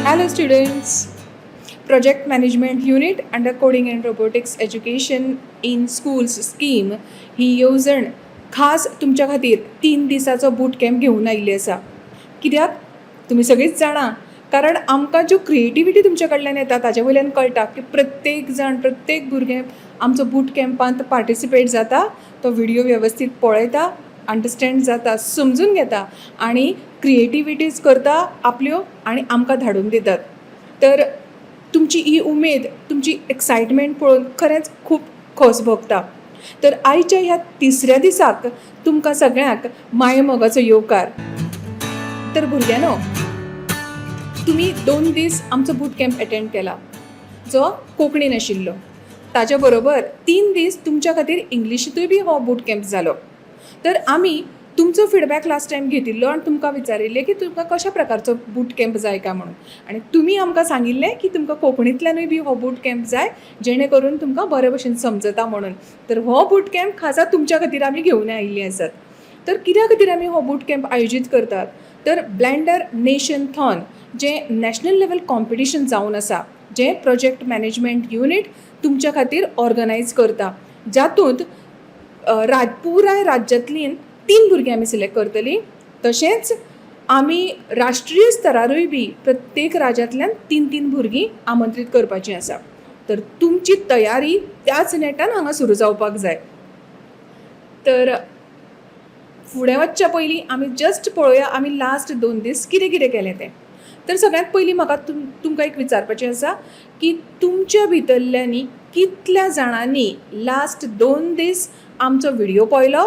Hello students, Project Management Unit under Coding and Robotics Education in Schools Scheme ही येवजण खास तुमच्या खातीर 3 दिसाचो बूट कॅम्प घेवन आयिल्ली आसा. कित्याक तुमी सगळींच जाणा, कारण आमकां ज्यो क्रिएटिविटी तुमच्या कडल्यान येता ताजे वयल्यान कळटा की प्रत्येक जाण, प्रत्येक भुरगें आमचो बूट कॅम्पांत पार्टिसिपेट जाता, तो व्हिडियो वेवस्थीत पळयता, अंडरस्टँड जाता, समजून घेता आनी क्रिएटिविटीज करता आपल्यो आनी आमकां धाडून दितात. तर तुमची ही उमेद, तुमची एक्सायटमेंट पळोवन खरेंच खूब खोस भोगता. तर आयच्या ह्या तिसऱ्या दिसाक तुमकां सगळ्यांक मायेमोगाचो येवकार. तर भुरग्यांनो, तुमी 2 दीस आमचो बूट कॅम्प एटेंड केला जो कोंकणीन आशिल्लो, ताच्या बरोबर 3 दीस तुमच्या खातीर इंग्लिशींतूय बी हो बूट कॅम्प जालो. तर आमी तुमचो फिडबॅक लास्ट टायम घेतिल्लो आनी तुमकां विचारिल्लें की तुमकां कशा प्रकारचो बूट कॅम्प जाय काय म्हणून, आनी तुमी आमकां सांगिल्लें की तुमकां कोंकणींतल्यानूय बी हो बूट कॅम्प जाय जेणे करून तुमकां बरे भशेन समजता म्हणून. तर हो बूट कॅम्प खासा तुमच्या खातीर आमी घेवन आयिल्लीं आसात. तर कित्या खातीर आमी हो बूट कॅम्प आयोजीत करतात, तर ब्लँडर नेशन थॉन जें नॅशनल लेवल कॉम्पिटिशन जावन आसा, जें प्रोजेक्ट मॅनेजमेंट युनीट तुमच्या खातीर ऑर्गनायज करता, जातूंत पुराय राज्यांतलीं 3 भुरगीं आमी सिलेक्ट करतलीं. तशेंच आमी राष्ट्रीय स्तरारूय बी प्रत्येक राज्यांतल्यान 3-3 भुरगीं आमंत्रीत करपाचीं आसा. तर तुमची तयारी त्याच नेटान हांगा सुरू जावपाक जाय. तर फुडें वचच्या पयलीं आमी जस्ट पळोवया आमी लास्ट 2 दीस कितें कितें केलें तें. तर सगळ्यांत पयलीं म्हाका तुमकां एक विचारपाचें आसा की तुमच्या भितरल्यांनी कितल्या जाणांनी लास्ट 2 दीस आमचो व्हिडियो पळयलो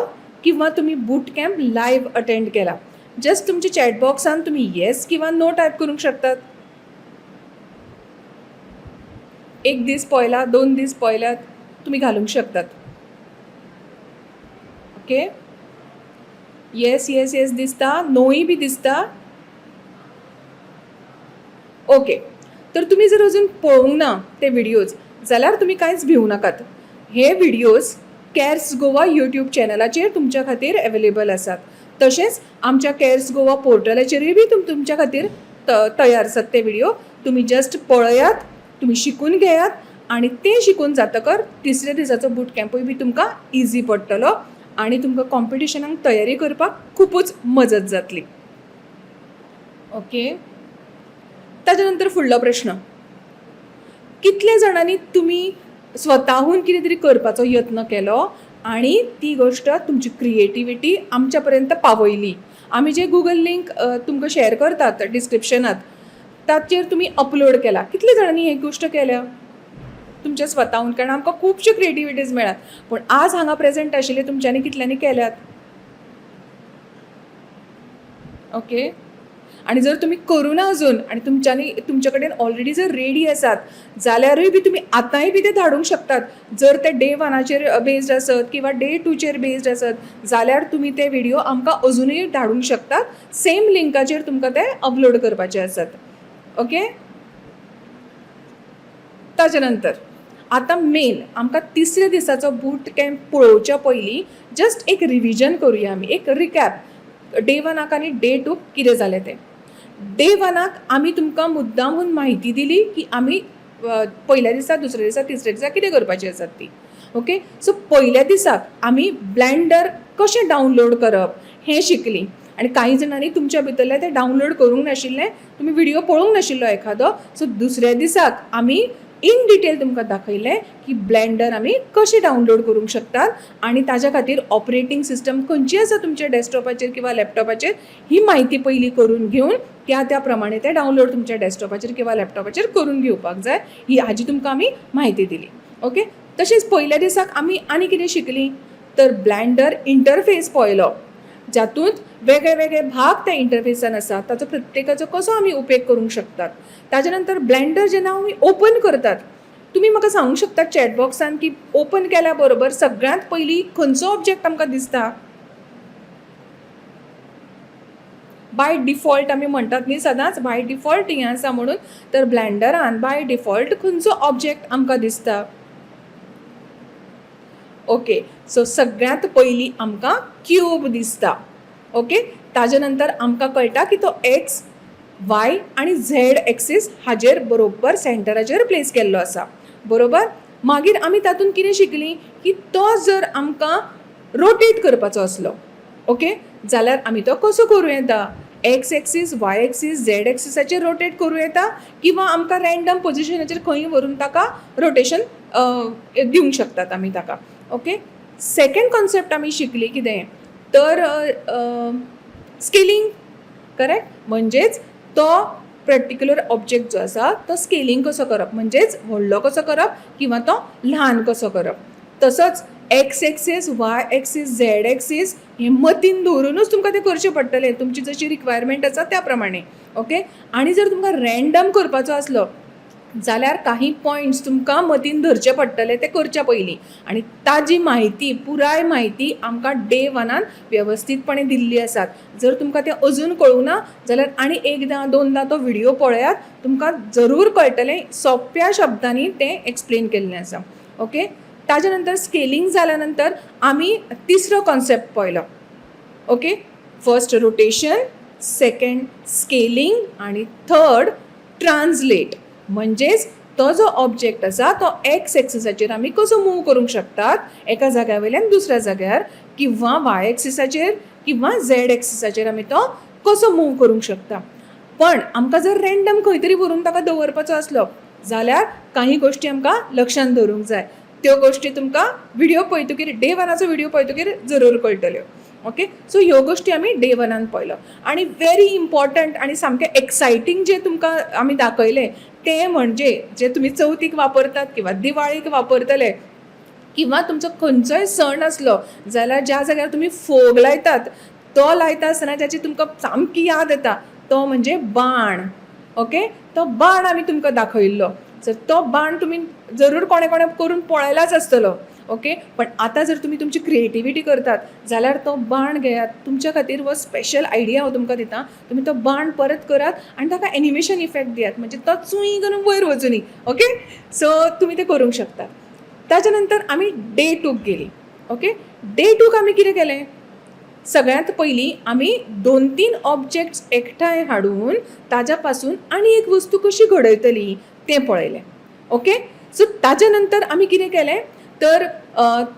किंवा तुमी बूट कॅम्प लायव्ह अटेंड केला. जस्ट तुमच्या चॅट बॉक्सान तुमी येस किंवा नो टायप करूंक शकतात. 1 दीस पळयला, 2 दीस पळयल्यात, तुमी घालूंक शकतात. ओके, येस येस येस दिसता, नोय बी दिसता. ओके, तर तुमी जर अजून पळोवंक ना ते व्हिडियोज जाल्यार तुमी कांयच भिवू नाकात. हे व्हिडियोज कॅर्स गोवा यूट्यूब चॅनलाचेर तुमच्या खातीर अवेलेबल आसात. तशेंच आमच्या कॅर्स गोवा पोर्टलाचेरूय बी तुमच्या खातीर तयार आसात ते व्हिडियो. तुमी जस्ट पळयात, तुमी शिकून घेयात आनी ते शिकून जातकर तिसऱ्या दिसाचो बूट कॅम्पूय बी तुमकां इजी पडटलो आनी तुमकां कॉम्पिटिशनाक तयारी करपाक खुबूच मजत जातली. ओके, ताच्या नंतर फुडलो प्रश्न, कितल्या जाणांनी तुमी स्वताहून कितें तरी करपाचो यत्न केलो आनी ती गोश्ट तुमची क्रिएटिविटी आमच्या पर्यंत पावयली? आमी जे गुगल लिंक तुमकां शेअर करतात डिस्क्रिप्शनात, ताचेर तुमी अपलोड केला. कितल्या जाणांनी ही गोश्ट केल्या तुमच्या स्वताहून? कारण आमकां खुबश्यो क्रिएटिविटीज मेळ्ळ्यात, पूण आज हांगा प्रेजेंट आशिल्ले तुमच्यांनी कितल्यांनी केल्यात? ओके, आनी जर तुमी करूं ना अजून आनी तुमच्यांनी तुमचे कडेन ऑलरेडी जर रेडी आसात जाल्यारूय बी तुमी आतांय बी ते धाडूंक शकतात. जर ते डे 1आचेर बेज्ड आसत किंवा डे 2चेर बेज्ड आसत जाल्यार तुमी ते व्हिडियो आमकां अजुनूय धाडूंक शकतात. सेम लिंकाचेर तुमकां ते अपलोड करपाचे आसात. ओके, ताच्या नंतर आतां मेन आमकां तिसऱ्या दिसाचो बूट कॅम्प पळोवच्या पयलीं जस्ट एक रिविजन करुया आमी, एक रिकॅप. डे 1आक आनी डे 2 कितें जालें तें. डे 1आक आमी तुमकां मुद्दामून म्हायती दिली की आमी पयल्या दिसा, दुसऱ्या दिसा, तिसऱ्या दिसा कितें करपाची आसात ती. ओके, सो पयल्या दिसाक आमी ब्लँडर कशें डावनलोड करप हें शिकलीं आनी कांय जाणांनी तुमच्या भितरलें तें डावनलोड करूंक नाशिल्लें, तुमी व्हिडियो पळोवंक नाशिल्लो एखादो. सो दुसऱ्या दिसाक आमी इन डिटेल तुमकां दाखयलें की ब्लँडर आमी कशें डावनलोड करूंक शकतात आनी ताज्या खातीर ऑपरेटींग सिस्टम खंयची आसा तुमच्या डॅस्कटॉपाचेर किंवा लॅपटॉपाचेर ही म्हायती पयलीं करून घेवन त्या त्या प्रमाणे तें डावनलोड तुमच्या डॅस्कटॉपाचेर किंवा लॅपटॉपाचेर करून घेवपाक जाय, ही हाजी तुमकां आमी म्हायती दिली. ओके, तशेंच पयल्या दिसाक आमी आनी कितें शिकलीं तर ब्लँडर इंटरफेस पळयलो, जातूंत वेगळे वेगळे भाग त्या इंटरफेसान आसा, ताचो प्रत्येकाचो कसो आमी उपेग करूंक शकतात. ताच्या नंतर ब्लँडर जेन्ना आमी ओपन करतात, तुमी म्हाका सांगूंक शकतात चॅट बॉक्सान की ओपन केल्या बरोबर सगळ्यांत पयलीं खंयचो ऑब्जेक्ट आमकां दिसता? बाय डिफॉल्ट आमी म्हणटात न्ही सदांच बाय डिफॉल्ट हें आसा म्हणून, तर ब्लँडरान बाय डिफॉल्ट खंयचो ऑब्जेक्ट आमकां दिसता? ओके, सो सगळ्यांत पयलीं आमकां क्यूब दिसता. ओके, ताजे नंतर आमकां कळटा की तो एक्स वाय आनी झॅड एक्सीस हाजेर बरोबर सेंटराचेर प्लेस केल्लो आसा, बरोबर. मागीर आमी तातूंत कितें शिकलीं की तो जर आमकां रोटेट करपाचो आसलो, ओके, जाल्यार आमी तो कसो करूं येता? X axis, Y axis, Z एक्सिसाचेर rotate करूं येता किंवा आमकां रँडम पोजिशनाचेर खंय व्हरून ताका रोटेशन दिवंक शकतात आमी ताका. ओके, सेकंड कॉन्सेप्ट आमी शिकली कितें तर स्केलिंग, करेक्ट. म्हणजेच तो पर्टिक्युलर ऑब्जेक्ट जो आसा तो स्केलिंग कसो करप, म्हणजेच व्हडलो कसो करप किंवा तो ल्हान कसो करप. तसोच X axis, Y axis, Z axis हें मतीन दवरुनूच तुमकां तें करचें पडटलें, तुमची जशी रिक्वायरमेंट आसा त्या प्रमाणे. ओके, आनी जर तुमकां रँडम करपाचो आसलो जाल्यार काही पॉयंट्स तुमकां मतीन धरचे पडटले ते करच्या पयलीं, आनी ताजी म्हायती, पुराय म्हायती आमकां डे वनान वेवस्थीतपणे दिल्ली आसात. जर तुमकां तें अजून कळूंक ना जाल्यार आनी एकदां दोनदां तो व्हिडियो पळयात, तुमकां जरूर कळटलें. सोंप्या शब्दांनी तें एक्सप्लेन केल्लें आसा. ओके, ताजे नंतर स्केलिंग जाल्या नंतर आमी तिसरो कॉन्सेप्ट पळयलो. Okay, first rotation, second scaling आनी थर्ड ट्रान्सलेट. म्हणजेच तो जो ऑब्जेक्ट आसा तो एक्स एक्सिसाचेर आमी कसो मूव करूंक शकतात एका जाग्या वयल्यान दुसऱ्या जाग्यार, किंवा वाय एक्सिसाचेर किंवा झॅड एक्सिसाचेर आमी तो कसो मूव करूंक शकता. पण आमकां जर रँडम खंय तरी व्हरून ताका दवरपाचो आसलो जाल्यार काही गोश्टी आमकां लक्षांत दवरूंक जाय. त्यो गोश्टी तुमकां व्हिडियो पळयतकीर, डे वनाचो व्हिडियो पळयतकीर जरूर कळटल्यो. ओके, सो ह्यो गोश्टी आमी डे वनान पळयलो. आनी व्हेरी इम्पॉर्टंट आनी सामकें एक्सायटींग जें तुमकां आमी दाखयलें तें म्हणजे जे तुमी चवथीक वापरतात किंवा दिवाळीक वापरतले किंवा तुमचो खंयचोय सण आसलो जाल्यार ज्या जाग्यार तुमी फोग लायतात तो लायता आसतना जाची तुमकां सामकी याद येता तो म्हणजे बाण. ओके, तो बाण आमी तुमकां दाखयल्लो. सो तो बाण तुमी जरूर कोणें कोणें करून पळयलाच आसतलो. ओके, पण आतां जर तुमी तुमची क्रिएटिविटी करतात जाल्यार तो बाण घेयात, तुमच्या खातीर हो स्पेशल आयडिया हांव तुमकां दिता. तुमी तो बाण परत करात आनी ताका एनिमेशन इफेक्ट दियात, म्हणजे तो चूंय करून वयर वचुनी. ओके, सो तुमी तें करूंक शकतात. ताच्या नंतर आमी डे टूक गेली. ओके, डे टूक आमी कितें केलें? सगळ्यांत पयलीं आमी दोन तीन ऑब्जेक्ट्स एकठांय हाडून ताज्या पासून आनी एक वस्तू कशी घडयतली तें पळयलें. ओके, सो ताज्या नंतर आमी कितें केलें तर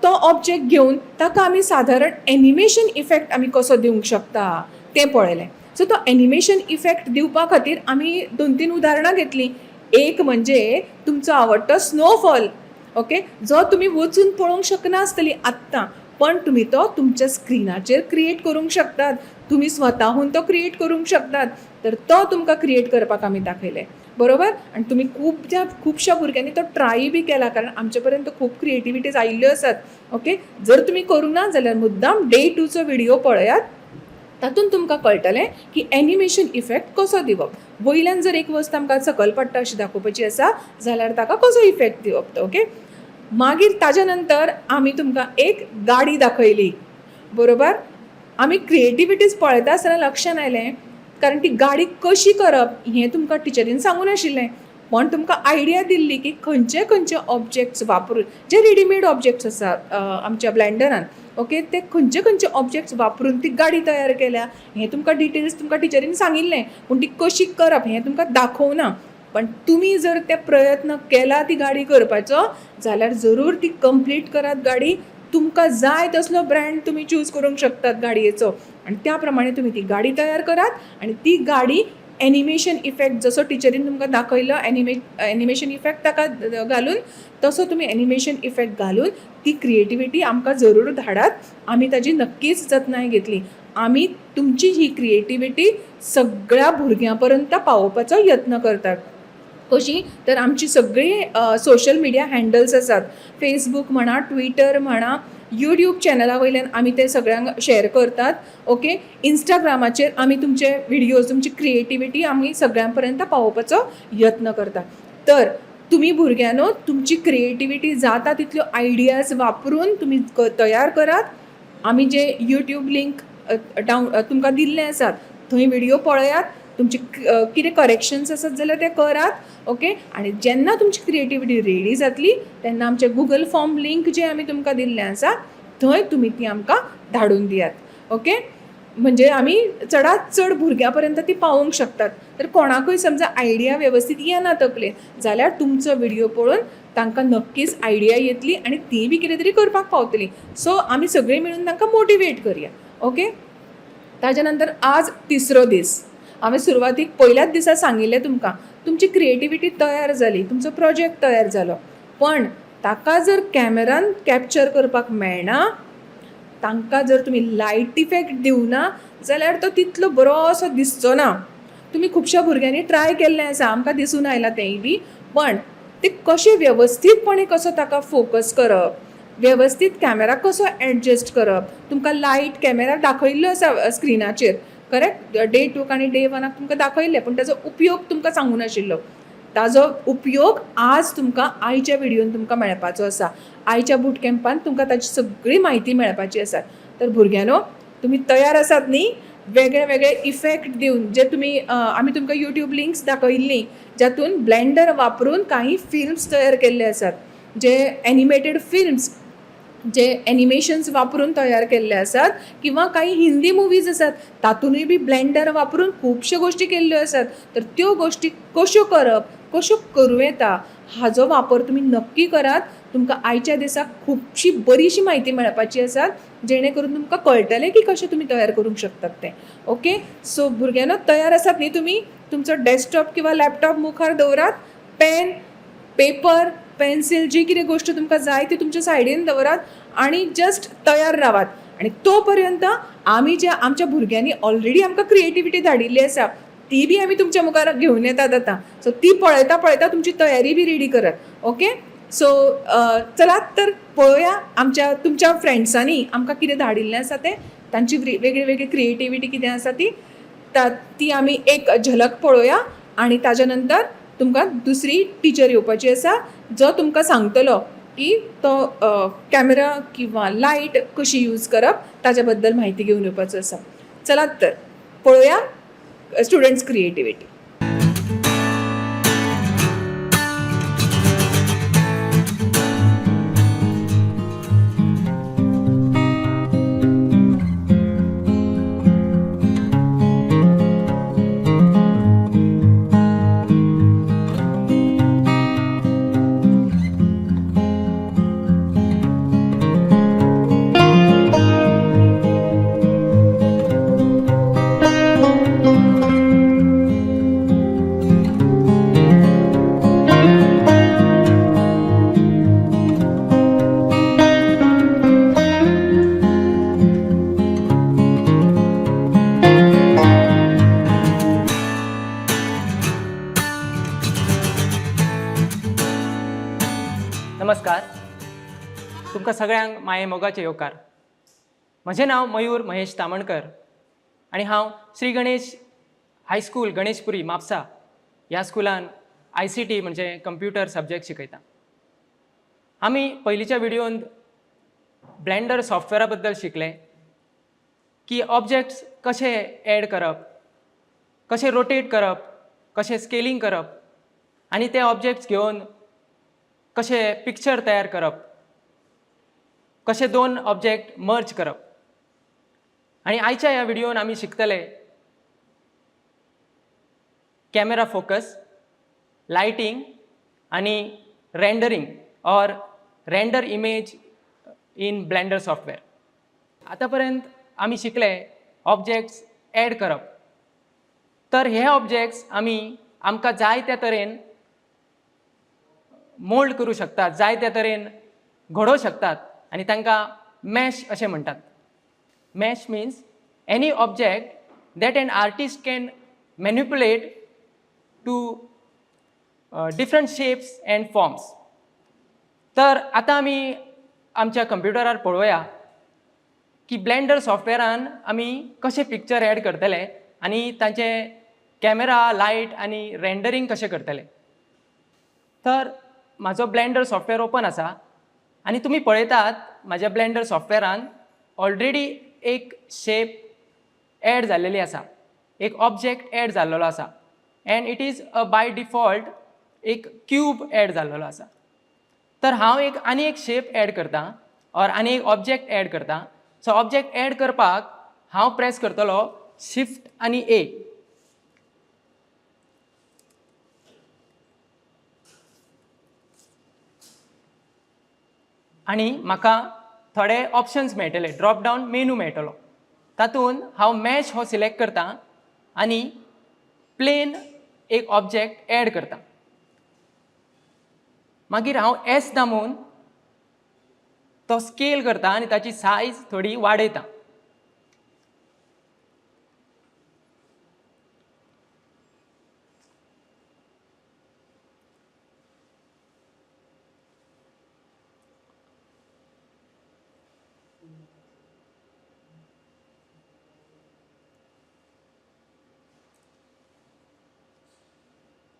तो ऑब्जेक्ट घेवन ताका आमी सादारण एनिमेशन इफेक्ट आमी कसो दिवंक शकता तें पळयलें. सो तो एनिमेशन इफेक्ट दिवपा खातीर आमी दोन तीन उदाहरणां घेतलीं. एक म्हणजे तुमचो आवडटो स्नोफॉल. ओके, जो तुमी वचून पळोवंक शकना आसतली आत्तां, पण तुमी तो तुमच्या स्क्रिनाचेर क्रिएट करूंक शकतात, तुमी स्वताहून तो क्रिएट करूंक शकतात. तर तो तुमकां क्रिएट करपाक आमी दाखयलें, बरोबर. आनी तुमी खूब खुबश्या भुरग्यांनी तो ट्राय बी केला, कारण आमचे पर्यंत खूब क्रिएटिविटीज आयिल्ल्यो आसात. ओके, जर तुमी करूंक ना जाल्यार मुद्दाम डे टूचो व्हिडियो पळयात, तातूंत तुमकां कळटलें की एनिमेशन इफेक्ट कसो दिवप. वयल्यान जर एक वस्त आमकां सकयल पडटा अशी दाखोवपाची आसा जाल्यार ताका कसो इफेक्ट दिवप तो. ओके, मागीर ताज्या नंतर आमी तुमकां एक गाडी दाखयली, बरोबर. आमी क्रिएटिविटीज पळयता आसतना लक्षान आयलें, कारण ती गाडी कशी करप हें तुमकां टिचरीन सांगूं नाशिल्लें, पण तुमकां आयडिया दिल्ली की खंयचे खंयचे ऑब्जेक्ट्स वापरून, जे रेडीमेड ऑब्जेक्ट्स आसात आमच्या ब्लँडरान, ओके, ते खंयचे खंयचे ऑब्जेक्ट्स वापरून ती गाडी तयार केल्या हें तुमकां डिटेल्स तुमकां टिचरीन सांगिल्लें, पूण ती कशी करप हें तुमकां दाखोवना. पण तुमी जर ते प्रयत्न केला ती गाडी करपाचो जाल्यार जरूर ती कंप्लीट करात गाडी. तुमकां जाय तसलो ब्रँड तुमी चूज करूंक शकतात गाडयेचो, आनी त्या प्रमाणे तुमी ती गाडी तयार करात. आनी ती गाडी एनिमेशन इफेक्ट जसो टिचरीन तुमकां दाखयलो एनिमेशन इफेक्ट ताका घालून, तसो तुमी एनिमेशन इफेक्ट घालून ती क्रिएटिविटी आमकां जरूर धाडात. आमी ताजी नक्कीच जतनाय घेतली. आमी तुमची ही क्रिएटिविटी सगळ्या भुरग्यां पर्यंत पावोवपाचो यत्न करतात. कशी तर आमची सगळी सोशल मिडिया हँडल्स आसात, फेसबूक म्हणा, ट्विटर म्हणा, यूट्यूब चॅनला वयल्यान आमी ते सगळ्यांक शॅर करतात. ओके, इंस्टाग्रामाचेर आमी तुमचे व्हिडियोज, तुमची क्रिएटिविटी आमी सगळ्यां पर्यंत पावोवपाचो यत्न करतात. तर तुमी भुरग्यांनो तुमची क्रिएटिविटी जाता तितल्यो आयडियाज वापरून तुमी तयार करात. आमी जे यूट्यूब लिंक डावन तुमकां दिल्ले आसात थंय व्हिडियो पळयात, तुमचे कितें करेक्शन्स आसत जाल्यार ते करात. ओके, आनी जेन्ना तुमची क्रिएटिविटी रेडी जातली तेन्ना आमचे गुगल फॉर्म लिंक जे आमी तुमकां दिल्लें आसा थंय तुमी ती आमकां धाडून दियात. ओके. म्हणजे आमी चडांत चड भुरग्यां पर्यंत ती पावोवंक शकतात. तर कोणाकूय समजा आयडिया वेवस्थीत येना तकलेन जाल्यार तुमचो विडियो पळोवन तांकां नक्कीच आयडिया येतली आनी तीं बी कितें तरी करपाक पावतलीं. सो आमी सगळीं मेळून तांकां मोटिवेट करया. ओके, ताज्या नंतर आज तिसरो दीस. हांवें सुरवातीक पयल्याच दिसा सांगिल्लें तुमकां, तुमची क्रिएटिविटी तयार जाली, तुमचो प्रोजेक्ट तयार जालो, पण ताका जर कॅमेरान कॅप्चर करपाक मेळना, तांकां जर तुमी लायट इफेक्ट दिवना जाल्यार तो तितलो बरो असो दिसचो ना. तुमी खुबश्या भुरग्यांनी ट्राय केल्लें आसा, आमकां दिसून आयलां तेंय बी, पण ते कशें वेवस्थीतपणे कसो ताका फोकस करप, वेवस्थीत कॅमेरा कसो एडजस्ट करप, तुमकां लायट कॅमेरा दाखयल्लो आसा स्क्रिनाचेर, करेक्ट? डे 2 आनी डे 1 तुमकां दाखयल्लें, पूण ताजो उपयोग तुमकां सांगूं नाशिल्लो. ताजो उपयोग आज तुमकां आयच्या विडियोन तुमकां मेळपाचो आसा. आयच्या बूट कॅम्पान तुमकां ताची सगळी म्हायती मेळपाची आसा. तर भुरग्यांनो, तुमी तयार आसात न्ही? वेगळे वेगळे इफेक्ट दिवन जे तुमी आमी तुमकां यूट्यूब लिंक्स दाखयल्लीं, जातून ब्लेंडर वापरून काही फिल्म्स तयार केल्ले आसात, जे एनिमेटेड फिल्म्स, जे एनिमेशन्स वापरून तयार केल्ले आसात, किंवा काही हिंदी मुवीज आसात तातूनय बी ब्लेंडर वापरून खुबश्यो गोश्टी केल्ल्यो आसात. तर त्यो गोश्टी कश्यो करप, कश्यो करूं येता, हाजो वापर तुमी नक्की करात. तुमकां आयच्या दिसाक खुबशी बरीशी म्हायती मेळपाची आसा, जेणे करून तुमकां कळटलें की कशें तुमी तयार करूंक शकतात तें. ओके, सो भुरग्यांनो तयार आसात न्ही तुमी? तुमचो डेस्कटॉप किंवा लॅपटॉप मुखार दवरात, पेन, पेपर, पेन्सील, जी कितें गोश्ट तुमकां जाय ती तुमच्या सायडीन दवरात आनी जस्ट तयार रावात. आनी तो पर्यंत आमी जे आमच्या भुरग्यांनी ऑलरेडी आमकां क्रिएटिविटी धाडिल्ली आसा ती बी आमी तुमच्या मुखार घेवन येतात आतां. सो ती पळयता पळयता तुमची तयारी बी रेडी करात. ओके, सो चलात तर पळोवया आमच्या तुमच्या फ्रेंड्सांनी आमकां कितें धाडिल्लें आसा तें, तांची वेगळी वेगळी क्रिएटिविटी कितें आसा ती ती आमी एक झलक पळोवया. आनी ताज्या नंतर तुमकां दुसरी टिचर येवपाची आसा, जो तुमकां सांगतलो की तो कॅमेरा किंवा लायट कशी यूज करप ताज्या बद्दल म्हायती घेवन येवपाचो आसा. चलात तर पळोवया स्टुडंट्स क्रिएटिविटी. नमस्कार, तुमकां सगळ्यांक माये मोगाचे येवकार. म्हजें नांव मयूर महेश तामणकर आनी हांव श्री गणेश हायस्कूल गणेशपुरी म्हापसा ह्या स्कुलान ICT म्हणजे कंप्युटर सब्जॅक्ट शिकयता. आमी पयलींच्या व्हिडियोंत ब्लँडर सॉफ्टवॅरा बद्दल शिकले की ऑब्जॅक्ट्स कशे एड करप, कशे रोटेट करप, कशें स्केलिंग करप आनी ते ऑब्जॅक्ट्स घेवन कशें पिक्चर तयार करप, कशें दोन ऑब्जॅक्ट मर्ज करप. आनी आयच्या ह्या व्हिडियोन आमी शिकतले कॅमेरा फोकस, लायटींग आनी rendering or render image in Blender software. आतां पर्यंत आमी शिकले ऑब्जॅक्ट्स एड करप. तर हे ऑब्जॅक्ट्स आमी आमकां जाय त्या तरेन मोल्ड करूं शकतात, जाय त्या तरेन घडोवंक शकतात आनी तांकां मॅश अशें म्हणटात. Mesh means any object that an artist can manipulate to different shapes and forms. तर आतां आमी आमच्या कंप्युटरार पळोवया की ब्लँडर सॉफ्टवॅरान आमी कशें पिक्चर एड करतले आनी तांचे कॅमेरा, लायट आनी रेंडरींग कशें करतले. तर म्हाजो ब्लँडर सॉफ्टवॅर ओपन आसा आनी तुमी पळयतात म्हाज्या ब्लँडर सॉफ्टवॅरान ऑलरेडी एक शेप एड जाल्लेली आसा, एक ऑब्जॅक्ट एड जाल्लेलो आसा and it is a by default एक क्यूब एड जाल्लेलो आसा. तर हांव एक आनी एक शेप एड करता ऑर आनी एक ऑब्जॅक्ट एड करता. सो ऑब्जॅक्ट एड करपाक हांव प्रेस करतलो शिफ्ट आनी ए. आनी म्हाका थोडे ऑप्शन्स मेळटले, ड्रॉप डावन मेनू मेळटलो. तातूंत हांव मॅश हो सिलेक्ट करता आनी प्लेन एक ऑब्जेक्ट एड करता. मागीर हांव एस दामून तो स्केल करता आनी ताची सायज थोडी वाडयता.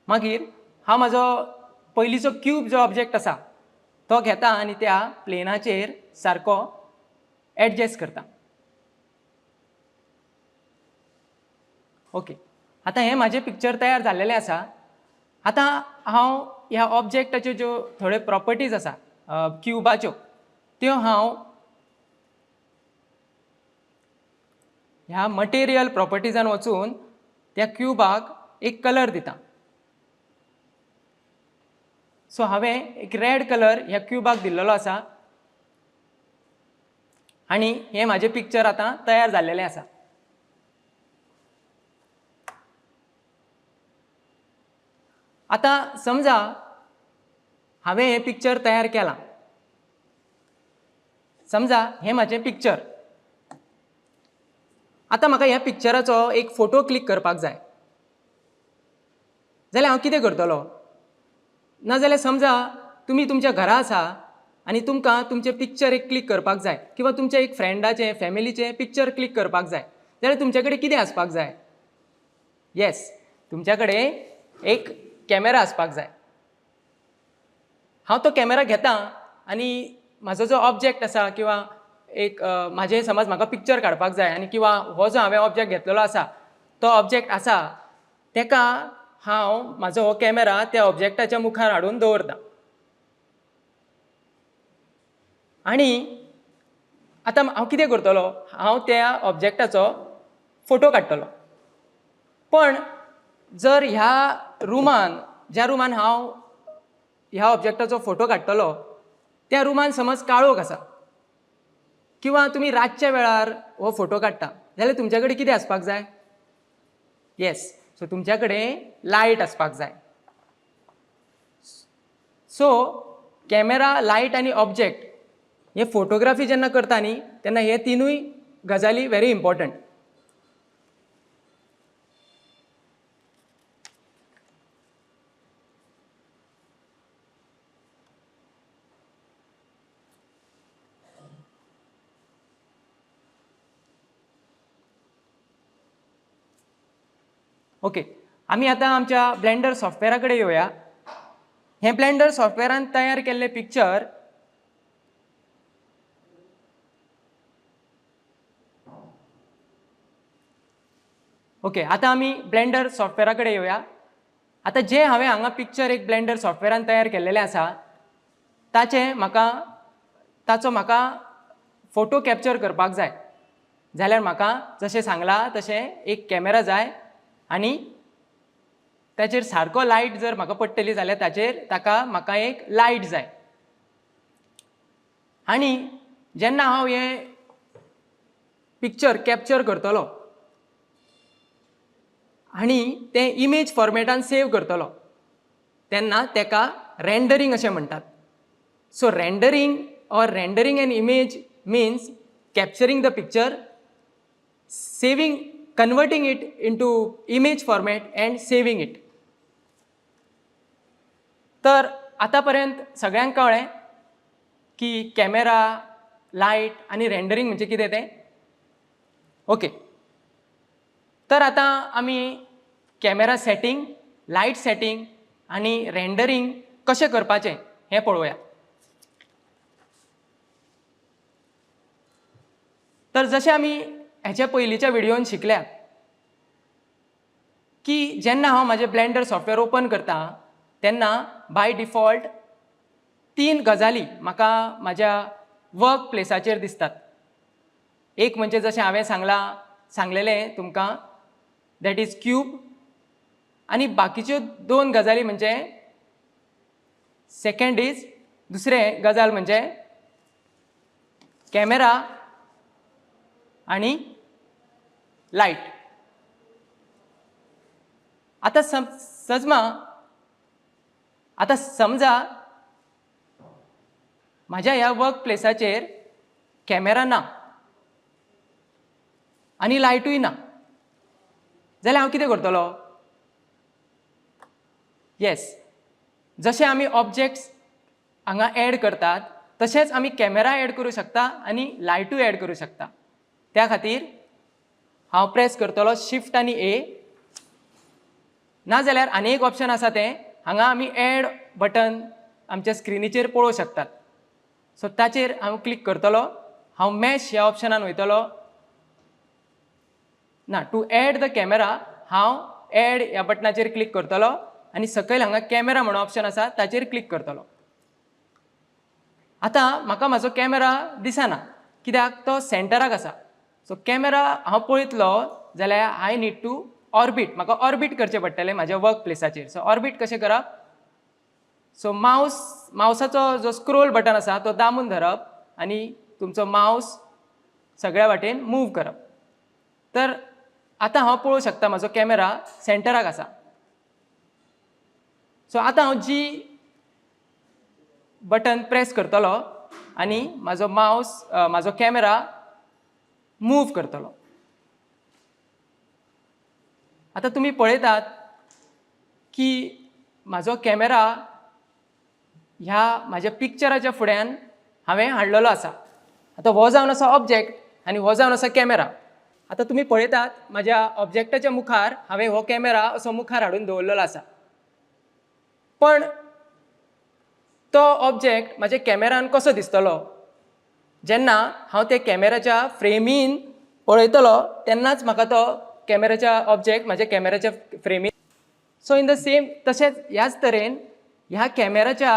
मागीर हांव म्हाजो पयलींचो क्यूब जो ऑब्जेक्ट आसा तो घेता आनी त्या प्लेनाचेर सारको एडजस्ट करता. ओके, आतां हें म्हाजें पिक्चर तयार जाल्लेलें आसा. आतां हांव ह्या ऑब्जेक्टाच्यो ज्यो थोड्यो प्रॉपर्टीज आसा क्युबाच्यो, त्यो हांव ह्या मटेरियल प्रॉपर्टीजान वचून त्या क्युबाक एक कलर दिता. सो हांवें एक रेड कलर ह्या क्युबाक दिल्लेलो आसा आनी हें म्हाजें पिक्चर आतां तयार जाल्लेलें आसा. आतां समजा हांवें हें पिक्चर तयार केलां, समजा हें म्हाजें पिक्चर. आतां म्हाका ह्या पिक्चराचो एक फोटो क्लिक करपाक जाय जाल्यार हांव कितें करतलो? नाजाल्यार समजा तुमी तुमच्या घरा आसा आनी तुमकां तुमचें पिक्चर एक क्लिक करपाक जाय किंवा तुमच्या एक फ्रेंडाचें, फॅमिलीचें पिक्चर क्लिक करपाक जाय जाल्यार तुमचे कडेन कितें आसपाक जाय? येस, तुमच्या कडेन एक कॅमेरा आसपाक जाय. हांव तो कॅमेरा घेता आनी म्हाजो जो ऑब्जेक्ट आसा किंवा एक म्हाजें समज म्हाका पिक्चर काडपाक जाय आनी किंवा हो जो हांवें ऑब्जेक्ट घेतलेलो आसा तो ऑब्जेक्ट आसा तेका हांव म्हाजो हो कॅमेरा त्या ऑब्जेक्टाच्या मुखार हाडून दवरता. आनी आतां हांव कितें करतलो? हांव त्या ऑब्जेक्टाचो फोटो काडटलो. पण जर ह्या रुमान, ज्या रुमान हांव ह्या ऑब्जेक्टाचो फोटो काडटलो त्या रुमान समज काळोख आसा किंवा तुमी रातच्या वेळार हो फोटो काडटा जाल्यार तुमच्या कडेन कितें आसपाक जाय? येस, सो तुमच्या कडेन लायट आसपाक जाय. सो कॅमेरा, लायट आनी ऑब्जेक्ट हे फोटोग्राफी जेन्ना करता न्ही तेन्ना हे तिनूय गजाली व्हेरी इम्पॉर्टंट. ओके, आमी आतां आमच्या ब्लेंडर सॉफ्टवॅरा कडेन येवया. हें ब्लेंडर सॉफ्टवॅरान तयार केल्लें पिक्चर ओके, आतां आमी ब्लेंडर सॉफ्टवॅरा कडेन येवया. आतां जें हांवें हांगा पिक्चर एक ब्लेंडर सॉफ्टवॅरान तयार केल्लेलें आसा ताचें म्हाका, ताचो म्हाका फोटो कॅप्चर करपाक जाय जाल्यार म्हाका जशें सांगलां तशें एक कॅमेरा जाय आनी ताचेर सारको लायट जर म्हाका पडटली जाल्यार ताचेर ताका म्हाका एक लायट जाय. आनी जेन्ना हांव हें पिक्चर कॅप्चर करतलो आनी तें इमेज फॉर्मेटान सेव करतलो तेन्ना तेका रेंडरींग अशें म्हणटात. So rendering or rendering an image means capturing the picture, saving, converting it into image format and saving it. तर आतां पर्यंत सगळ्यांक कळ्ळें की कॅमेरा, लायट आनी रेंडरींग म्हणजे कितें तें? ओके, तर आतां आमी कॅमेरा सेटींग, लायट सेटींग आनी रेंडरींग कशें करपाचें हें पळोवया. तर जशें आमी हेच्या पयलींच्या व्हिडियोन शिकल्या की जेन्ना हांव म्हाजें ब्लेंडर सॉफ्टवॅर ओपन करता तेन्ना बाय डिफॉल्ट तीन गजाली म्हाका म्हाज्या वर्क प्लेसाचेर दिसतात. एक म्हणजे जशें हांवें सांगलां सांगलेलें तुमकां, that is cube. आनी बाकीच्यो दोन गजाली म्हणजे सेकंड is, दुसरें गजाल म्हणजे कॅमेरा आनी लायट. आतां सजमा, आतां समजा म्हाज्या ह्या वर्क प्लेसाचेर कॅमेरा ना आनी लायटूय ना जाल्यार हांव कितें करतलो? येस, जशें आमी ऑब्जेक्ट्स हांगा एड करतात तशेंच आमी कॅमेरा एड करूं शकता आनी लायटूय एड करूं शकता. त्या खातीर हांव प्रेस करतलो शिफ्ट आनी ए. नाजाल्यार आनी एक ऑप्शन आसा, तें हांगा आमी एड बटन आमच्या स्क्रिनीचेर पळोवंक शकतात. सो ताचेर हांव क्लिक करतलो. हांव मॅश ह्या ऑप्शनान वयतलो. ना, टू एड the camera हांव एड ह्या बटनाचेर क्लिक करतलो आनी सकयल हांगा कॅमेरा म्हणून ऑप्शन आसा, ताचेर क्लिक करतलो. आतां म्हाका म्हाजो कॅमेरा दिसना, कित्याक तो सेंटराक आसा. सो कॅमेरा हांव पळयतलो जाल्यार I need to orbit, म्हाका ऑर्बीट करचें पडटलें म्हाज्या वर्क प्लेसाचेर. सो ऑर्बीट कशें करप? सो मावसाचो जो स्क्रोल बटन आसा तो दामून धरप आनी तुमचो मावस सगळ्या वाटेन मूव करप. तर आतां हांव पळोवंक शकता म्हाजो कॅमेरा सेंटराक आसा. सो आतां हांव जी बटन प्रेस करतलो आनी म्हाजो मावस, म्हाजो कॅमेरा मूव करतलो. आतां तुमी पळयतात की म्हाजो कॅमेरा ह्या म्हाज्या पिक्चराच्या फुड्यान हांवें हाडलेलो आसा. आतां हो जावन आसा ऑब्जेक्ट आनी हो जावन आसा कॅमेरा. आतां तुमी पळयतात म्हाज्या ऑब्जेक्टाच्या मुखार हांवें हो कॅमेरा असो मुखार हाडून दवरलेलो आसा, पण तो ऑब्जेक्ट म्हाज्या कॅमेरान कसो दिसतलो? जेन्ना हांव त्या कॅमेराच्या फ्रेमीन पळयतलो तेन्नाच म्हाका तो कॅमेराच्या ऑब्जेक्ट म्हाज्या कॅमेराच्या फ्रेमीन. सो इन the same, तशेंच ह्याच तरेन ह्या कॅमेराच्या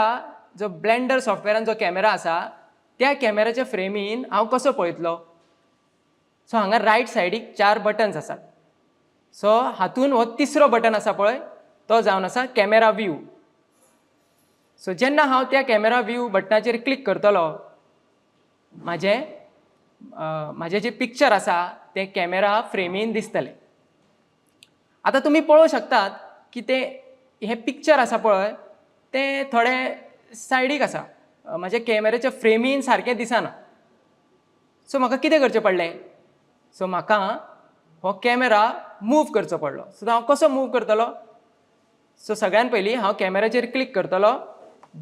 जो ब्लेंडर सॉफ्टवेरान जो कॅमेरा आसा त्या कॅमेराच्या फ्रेमीन हांव कसो पळयतलो? सो हांगा रायट सायडीक चार बटन्स आसात. सो हातून हो तिसरो बटन आसा पळय, तो जावन आसा कॅमेरा व्यू. सो जेन्ना हांव त्या कॅमेरा व्यू बटनाचेर क्लिक करतलो, म्हाजें म्हाजें जें पिक्चर आसा तें कॅमेरा फ्रेमीन दिसतलें. आतां तुमी पळोवंक शकतात की तें हें पिक्चर आसा पळय तें थोडें सायडीक आसा, म्हाज्या कॅमेराच्या फ्रेमीन सारकें दिसना. सो म्हाका कितें करचें पडलें? सो म्हाका हो कॅमेरा मूव करचो पडलो. सो हांव कसो मूव करतलो? सो सगळ्यान पयलीं हांव कॅमेराचेर क्लिक करतलो,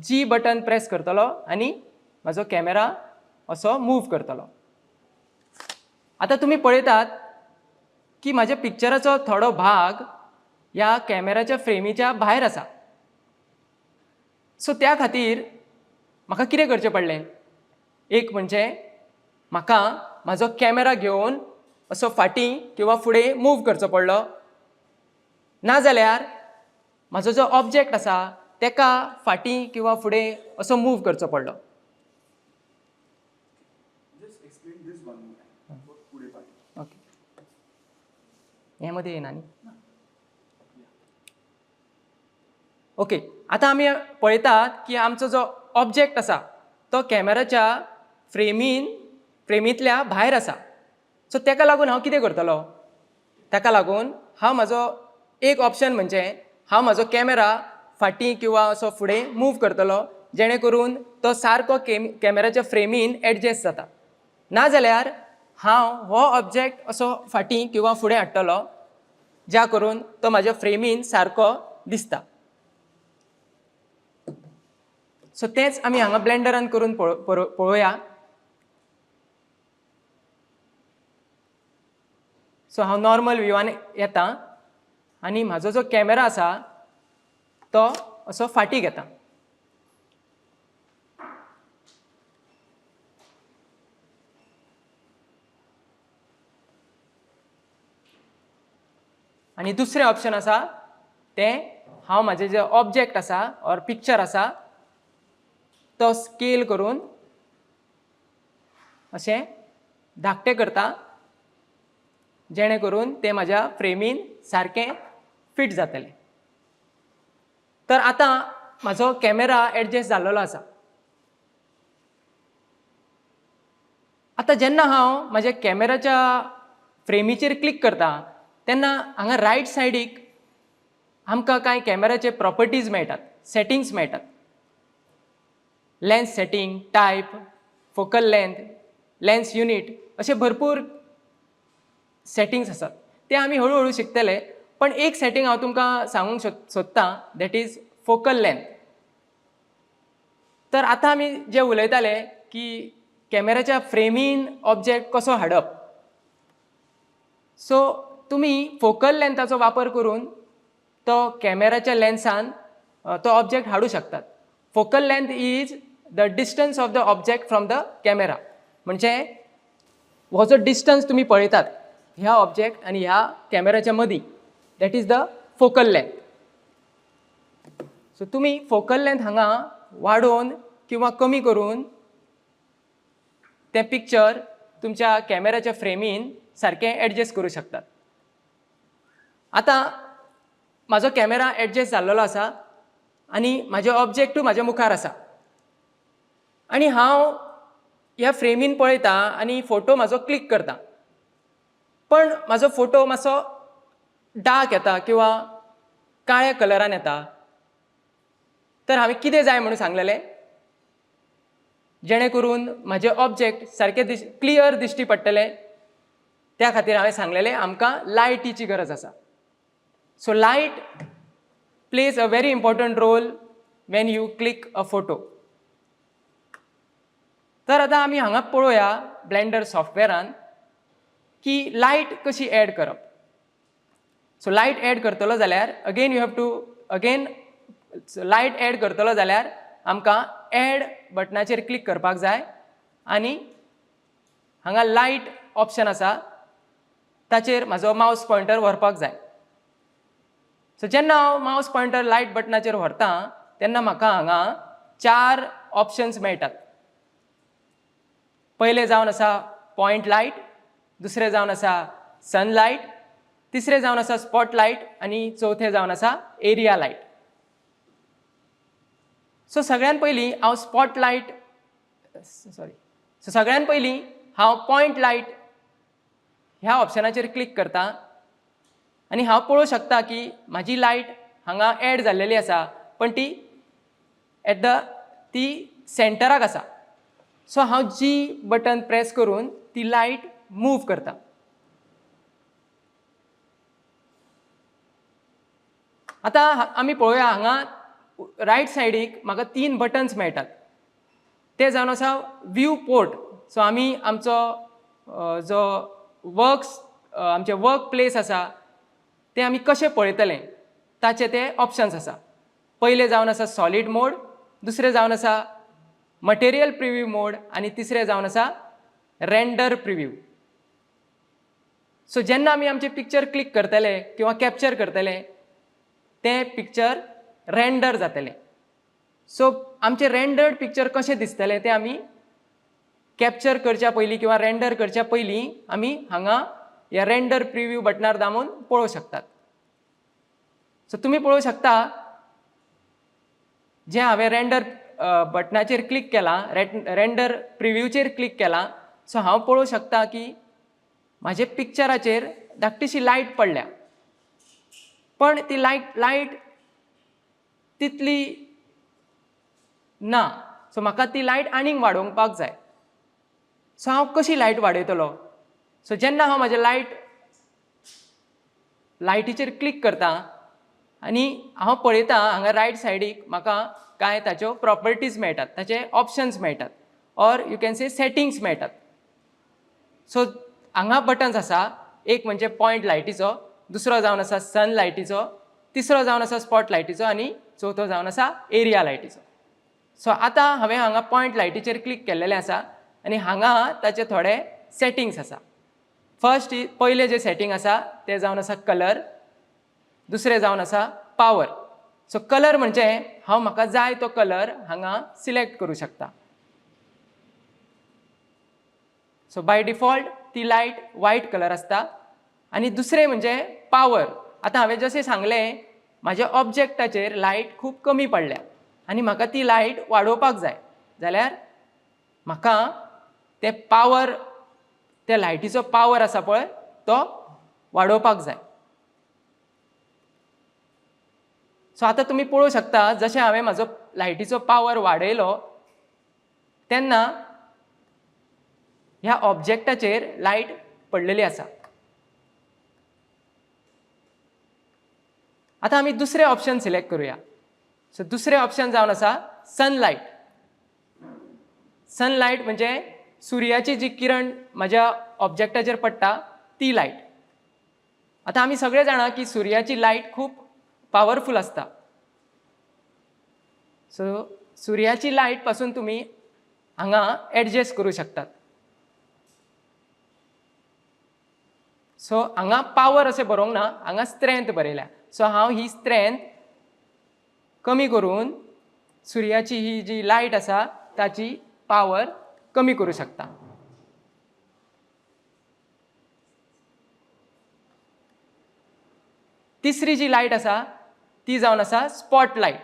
जी बटन प्रेस करतलो आनी म्हाजो कॅमेरा असो मूव करतलो. आतां तुमी पळयतात की म्हाज्या पिक्चराचो थोडो भाग ह्या कॅमेराच्या फ्रेमीच्या भायर आसा. सो त्या खातीर म्हाका कितें करचें पडलें? एक म्हणजे म्हाका म्हाजो कॅमेरा घेवन असो फाटीं किंवा फुडें मूव करचो पडलो, नाजाल्यार म्हाजो जो ऑब्जेक्ट आसा तेका फाटीं किंवा फुडें असो मूव करचो पडलो. Just explain this one more time. For फुडें फाटीं. ओके, हें मदीं येना न्ही? ओके, आतां आमी पळयतात की आमचो जो ऑब्जेक्ट आसा तो कॅमेराच्या फ्रेमींतल्या भायर आसा. सो तेका लागून हांव कितें करतलो? ताका लागून हांव म्हाजो एक ऑप्शन म्हणजे हांव म्हाजो कॅमेरा फाटीं किंवा असो फुडें मूव करतलो, जेणे करून तो सारको कॅमेराच्या फ्रेमीन एडजस्ट जाता. नाजाल्यार हांव हो ऑब्जेक्ट असो फाटीं किंवा फुडें हाडटलो, ज्या करून तो म्हाज्या फ्रेमीन सारको दिसता. सो तेंच आमी हांगा ब्लेंडरान करून पळोवया. सो हांव नॉर्मल व्यूवान येता आनी म्हाजो जो कॅमेरा आसा तो असो फाटीं घेता. आनी दुसरें ऑप्शन आसा तें हांव म्हाजें जें ऑब्जेक्ट आसा ऑर पिक्चर आसा तो स्केल करून अशें धाकटें करता. जेणे करून तें म्हाज्या फ्रेमीन सारकें फिट जातलें. तर आतां म्हाजो कॅमेरा एडजस्ट जाल्लो आसा. आतां जेन्ना हांव म्हाज्या कॅमेराच्या फ्रेमीचेर क्लिक करता तेन्ना हांगा रायट सायडीक आमकां कांय कॅमेराचे प्रॉपर्टीज मेळटात, सेटिंग्स मेळटात. Lens setting, type, focal length, lens unit अशे भरपूर सेटिंग्स आसात. ते आमी हळू हळू शिकतले, पण एक सेटींग हांव तुमकां सांगूंक सोदतां, that is focal length. तर आतां आमी जे उलयताले की कॅमेराच्या फ्रेमीन ऑब्जेक्ट कसो हाडप, सो तुमी फोकल लेंथाचो वापर करून तो कॅमेराच्या लेन्सान तो ऑब्जेक्ट हाडूं शकतात. Focal length is the distance of the object from the camera. म्हणजे हो जो डिस्टन्स तुमी पळयतात ह्या ऑब्जेक्ट आनी ह्या कॅमेराच्या मदीं, that is the focal length. So तुमी फोकल लेंथ हांगा वाडोवन किंवा कमी करून तें पिक्चर तुमच्या कॅमेराच्या फ्रेमीन सारकें एडजस्ट करूं शकतात. आतां म्हाजो कॅमेरा एडजस्ट जाल्लो आसा आनी म्हाजें ऑब्जेक्टूय म्हाज्या मुखार आसा आनी हांव ह्या फ्रेमीन पळयता आनी फोटो म्हाजो क्लिक करता, पण म्हाजो फोटो मातसो डार्क येता किंवा काळ्या कलरान येता. तर हांवें कितें जाय म्हणून सांगलेलें, जेणे करून म्हाजें ऑब्जेक्ट सारकें क्लियर दिश्टी पडटलें, त्या खातीर हांवें सांगलेलें आमकां लायटीची गरज आसा. So light plays a very important role when you click a photo. तर आतां आमी हांगा पळोवया ब्लेंडर सॉफ्टवेरान की लायट कशी एड करप. सो लायट एड करतलो जाल्यार again you have to again light add करतलो जाल्यार आमकां एड बटनाचेर क्लिक करपाक जाय आनी हांगा लायट ऑप्शन आसा, ताचेर म्हाजो मावस पॉयंटर व्हरपाक जाय. सो जेन्ना हांव मावस पॉयंटर लायट बटनाचेर व्हरता तेन्ना म्हाका हांगा चार ऑप्शन्स मेळटात. पयलें जावन आसा पॉयंट लायट, दुसरें जावन आसा सनलायट, तिसरें जावन आसा स्पॉट लायट आनी चवथें जावन आसा एरिया लायट. सो सगळ्यान पयलीं हांव स्पॉट लायट, सॉरी, सो सगळ्यान पयलीं हांव पॉयंट लायट ह्या ऑप्शनाचेर क्लिक करता आनी हांव पळोवंक शकता की म्हाजी लायट हांगा एड जाल्लेली आसा, पण ती एट the ती सेंटराक आसा. सो हांव जी बटन प्रेस करून ती लायट मूव करता. आतां आमी पळोवया, हांगा रायट सायडीक म्हाका तीन बटन्स मेळटात, ते जावन आसा व्यू पोर्ट. सो आमी आमचो जो वर्क्स आमचे वर्क प्लेस आसा ते आमी कशें पळयतले ताचे ते ऑप्शन्स आसा. पयले जावन आसा सॉलीड मोड, दुसरें जावन आसा मटेरियल प्रिव्यू मोड आनी तिसरें जावन आसा रेंडर प्रिव्यू. सो जेन्ना आमी आमचें पिक्चर क्लिक करतले किंवा कॅप्चर करतले तें पिक्चर रेंडर जातलें. सो आमचें रेंडर्ड पिक्चर कशें दिसतलें तें आमी कॅप्चर करच्या पयलीं किंवा रेंडर करच्या पयलीं आमी हांगा ह्या रेंडर प्रिव्यू बटनार दामून पळोवंक शकतात. सो तुमी पळोवंक शकता, जें हांवें रेंडर बटनाचेर क्लिक केलां, रेंडर प्रिव्यूचेर क्लिक केलां, सो हांव पळोवंक शकता की म्हाजे पिक्चराचेर धाकटीशी लायट पडल्या, पण ती लायट तितली ना. सो म्हाका ती लायट आनीक वाडोवपाक जाय. सो हांव कशी लायट वाडयतलो? सो जेन्ना हांव म्हाजे लायटीचेर क्लिक करता आनी हांव पळयता, हांगा रायट सायडीक म्हाका कांय ताच्यो प्रॉपर्टीज मेळटात, ताचे ऑप्शन्स मेळटात or you can say settings मेळटात. सो हांगा बटन्स आसा, एक म्हणजे पॉयंट लायटीचो, दुसरो जावन आसा सन लायटीचो, तिसरो जावन आसा स्पॉट लायटीचो आनी चवथो जावन आसा एरिया लायटीचो. सो आतां हांवें हांगा पॉयंट लायटीचेर क्लिक केल्लेलें आसा आनी हांगा ताचे थोडे सेटिंग्स आसा. फर्स्ट, पयलें जें सेटींग आसा तें जावन आसा कलर, दुसरें जावन आसा पावर. सो कलर म्हणजे हांव म्हाका जाय तो कलर हांगा सिलेक्ट करूं शकता. सो बाय डिफॉल्ट ती लायट व्हायट कलर आसता. आनी दुसरें म्हणजे पावर. आतां हांवें जशें सांगलें, म्हाज्या ऑब्जेक्टाचेर लायट खूब कमी पडल्या आनी म्हाका ती लायट वाडोवपाक जाय जाल्यार म्हाका ते पावर, त्या लायटीचो पावर आसा पळय तो वाडोवपाक जाय. सो आतां तुमी पळोवंक शकता, जशें हांवें म्हाजो लायटीचो पावर वाडयलो तेन्ना ह्या ऑब्जेक्टाचेर लायट पडलेली आसा. आतां आमी दुसरें ऑप्शन सिलेक्ट करुया. सो दुसरें ऑप्शन जावन आसा सनलायट. सनलायट म्हणजे सुर्याची जी किरण म्हाज्या ऑब्जेक्टाचेर पडटा ती लायट. आतां आमी सगळे जाणा की सुर्याची लायट खूब पावरफूल आसता. सो सुर्याची लायट पासून तुमी हांगा एडजस्ट करूं शकतात. सो हांगा पावर अशें बरोवंक ना, हांगा स्ट्रेंथ बरयल्या. सो हांव ही स्ट्रेंथ कमी करून सुर्याची ही जी लायट आसा ताची पावर कमी करूं शकता. तिसरी जी लायट आसा ती जावन आसा स्पॉट लायट.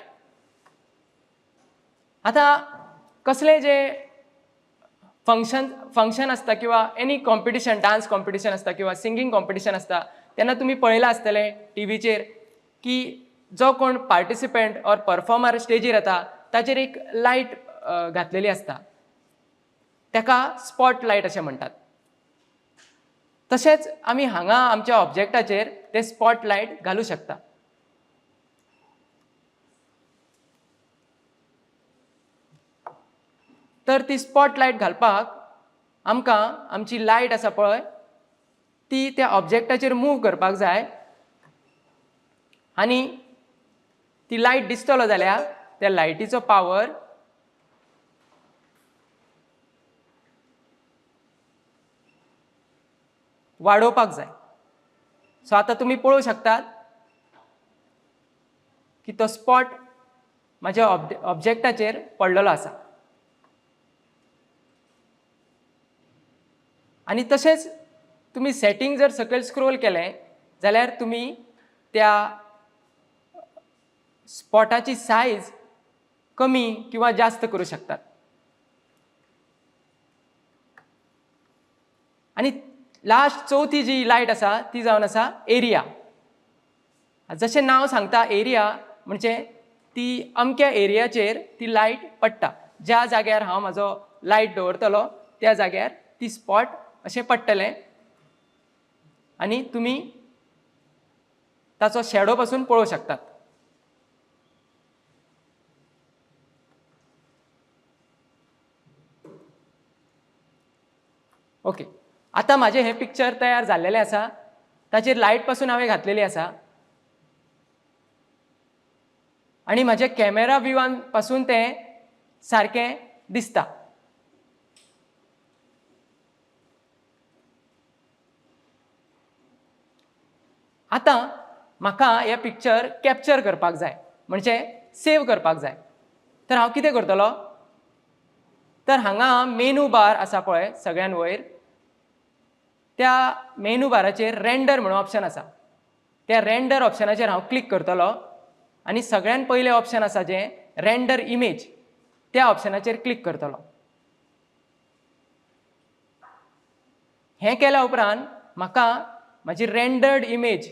आतां कसलें जें फंक्शन आसता किंवा एनी कॉम्पिटिशन, डांस कॉम्पिटिशन आसता किंवा सिंगींग कॉम्पिटिशन आसता तेन्ना तुमी पळयलां आसतलें टिवीचेर की जो कोण पार्टिसिपंट ऑर परफॉर्मर स्टेजीर येता ताचेर एक लायट घातलेली आसता, ताका स्पॉट लायट अशें म्हणटात. तशेंच आमी हांगा आमच्या ऑब्जेक्टाचेर ते स्पॉट लायट घालूं शकता. तर ती स्पॉट लायट घालपाक आमकां आमची लायट आसा पळय ती त्या ऑब्जेक्टाचेर मूव करपाक जाय आनी ती लायट दिसतलो जाल्यार त्या लायटीचो पावर वाडोवपाक जाय. सो आतां तुमी पळोवंक शकतात की तो स्पॉट म्हाज्या ऑब्जेक्टाचेर पडलेलो आसा. आनी तशेंच तुमी सेटींग जर सकयल स्क्रोल केलें जाल्यार तुमी त्या स्पॉटाची सायज कमी किंवा जास्त करूं शकतात. आनी लास्ट चवथी जी लायट आसा ती जावन आसा एरिया. जशें नांव सांगता एरिया म्हणजे ती अमक्या एरियाचेर ती लायट पडटा. ज्या जाग्यार हांव म्हाजो लायट दवरतलो त्या जाग्यार ती स्पॉट अशें पडटलें आनी तुमी ताचो शेडो पासून पळोवंक शकतात. ओके, आतां म्हाजें हें पिक्चर तयार जाल्लेलें आसा. ताचेर लायट पासून हांवें घातलेली आसा आनी म्हाज्या कॅमेरा व्यूवान पासून तें सारकें दिसता. आतां म्हाका हें पिक्चर कॅप्चर करपाक जाय, म्हणजे सेव करपाक जाय. तर हांव कितें करतलो, तर हांगा मेनू बार आसा पळय सगळ्यान वयर, त्या मेनू बाराचेर रेंडर म्हणून ऑप्शन आसा. त्या रेंडर ऑप्शनाचेर हांव क्लिक करतलो आनी सगळ्यान पयलें ऑप्शन आसा जें रेंडर इमेज, त्या ऑप्शनाचेर क्लिक करतलो. हें केल्या उपरांत म्हाका म्हाजी रेंडर्ड इमेज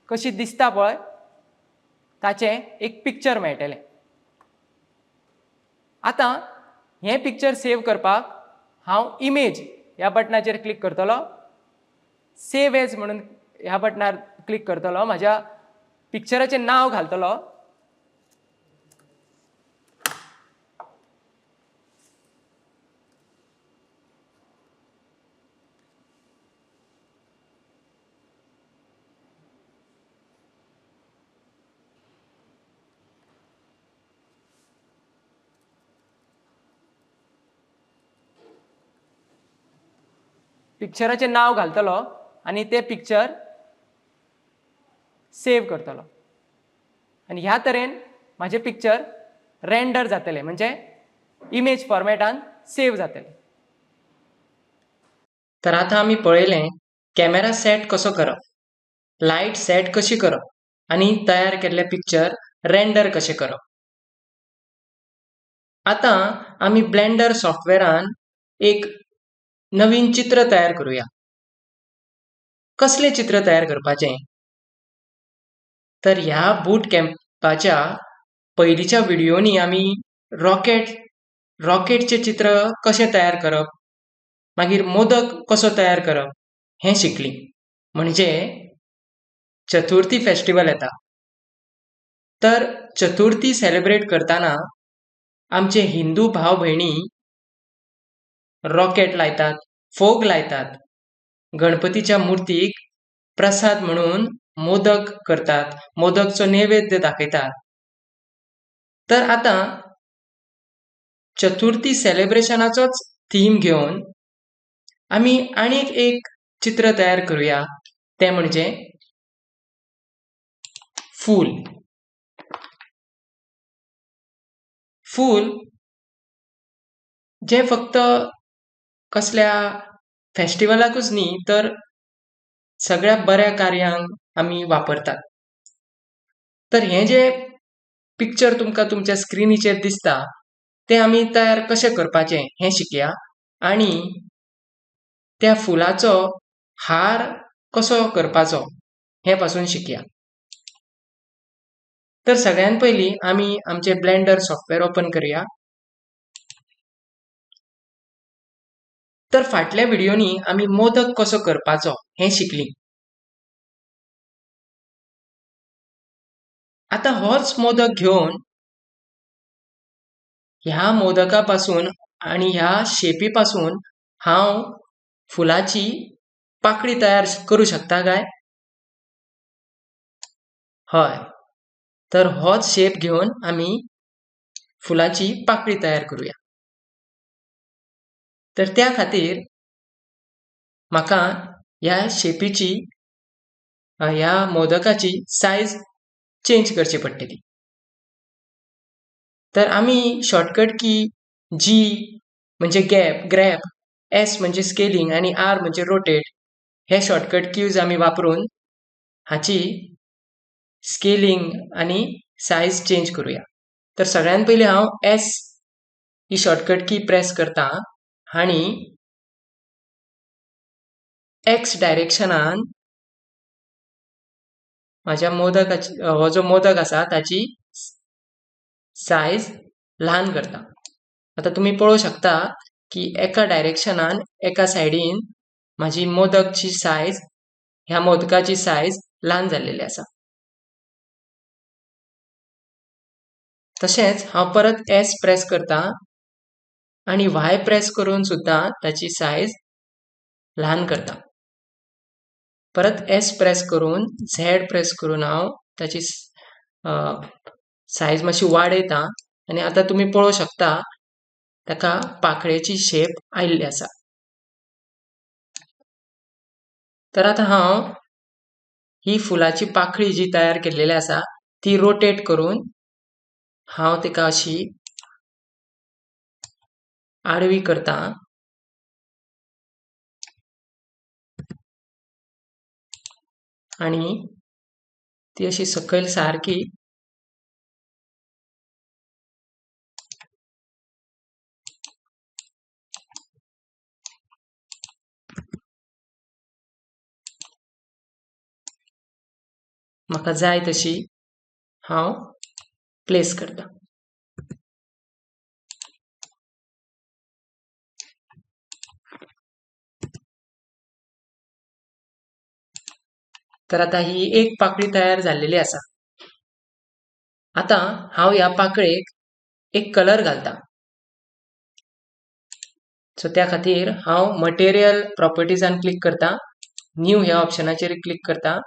कशी दिसता पळय ताचें एक पिक्चर मेळटलें. आतां हें पिक्चर सेव करपाक हांव इमेज ह्या बटनाचेर क्लिक करतलो, सेव एज म्हणून ह्या बटनार क्लिक करतलो, म्हाज्या पिक्चराचें नांव घालतलो पिक्चराचें नांव घालतलो आनी तें पिक्चर सेव करतलो. आनी ह्या तरेन म्हाजें पिक्चर रेंडर जातलें, म्हणजे इमेज फॉर्मेटान सेव जातलें. तर आतां आमी पळयलें कॅमेरा सेट कसो करप, लायट सेट कशी करप आनी तयार केल्लें पिक्चर रेंडर कशें करप। आतां आमी ब्लेंडर सॉफ्टवेअरान एक नवीन चित्र तयार करूया। कसलें चित्र तयार करपाचें? तर ह्या बूट कॅम्पाच्या पयलींच्या व्हिडियोनी आमी रॉकेटचें चित्र कशें तयार करप, मागीर मोदक कसो तयार करप हें शिकलीं। म्हणजे चतुर्थी फेस्टिवल येता, तर चतुर्थी सेलिब्रेट करतना आमचे हिंदू भाव भयणी रॉकेट लायतात, फोग लायतात, गणपतीच्या मुर्तीक प्रसाद म्हणून मोदक करतात, मोदकचो नैवेद्य दाखयतात। तर आतां चतुर्थी सेलिब्रेशनाचोच थीम घेवन आमी आनीक एक चित्र तयार करूया, तें म्हणजे फूल। फूल जें फक्त कसल्या फेस्टिवलाकूच न्ही तर सगळ्या बऱ्या कार्यांक आमी वापरतात। तर हें जें पिक्चर तुमकां तुमच्या स्क्रिनीचेर दिसता तें आमी तयार कशें करपाचें हें शिकया आनी त्या फुलाचो हार कसो करपाचो हें पासून शिकया। तर सगळ्यान पयलीं आमी आमचें ब्लेंडर सॉफ्टवेअर ओपन करूया। तर फाटल्या व्हिडियोनी आमी मोदक कसो करपाचो हें शिकलीं। आतां होच मोदक घेवन ह्या मोदका पासून आनी ह्या शेपी पासून हांव फुलाची पाकळी तयार करूं शकता काय? हय, तर होच शेप घेवन आमी फुलाची पाकळी तयार करूया। तर त्या खातीर म्हाका ह्या शेपीची, ह्या मोदकाची सायज चेंज करची पडटली। तर आमी शॉर्टकट की जी म्हणजे गॅप, ग्रॅप, एस म्हणजे स्केलिंग आनी आर म्हणजे रोटेट हे शॉर्टकट कीज आमी वापरून हाची स्केलिंग आनी सायज चेंज करूया। तर सगळ्यान पयलीं हांव एस ही शॉर्टकट की प्रेस करता आनी एक्स डायरेक्शनान म्हाज्या मोदकाची, हो जो मोदक आसा ताची सायज ल्हान करता। आतां तुमी पळोवंक शकता की एका डायरेक्शनान एका सायडीन म्हाजी मोदकची सायज, ह्या मोदकाची सायज ल्हान जाल्लेली आसा। तशेंच हांव परत एस प्रेस करता आनी वाय प्रेस करून सुद्दां ताची सायज ल्हान करता। परत एस प्रेस करून झेड प्रेस करून हांव ताची सायज मातशी वाडयता आनी आतां तुमी पळोवंक शकता ताका पाकळेची शेप आयिल्ली आसा। तर आतां हांव ही फुलाची पाकळी जी तयार केल्लेली आसा ती रोटेट करून हांव ताका अशी आडवी करता। आनी ती अशी सकयल सारकी म्हाका जाय तशी हांव प्लेस करता। तर आतां ही एक पाकळी तयार जाल्लेली आसा। आतां हांव ह्या पाकळेक एक कलर घालता। सो त्या खातीर हांव मटेरियल प्रॉपर्टीजान क्लिक करता, न्यू ह्या ऑप्शनाचेर क्लिक करता,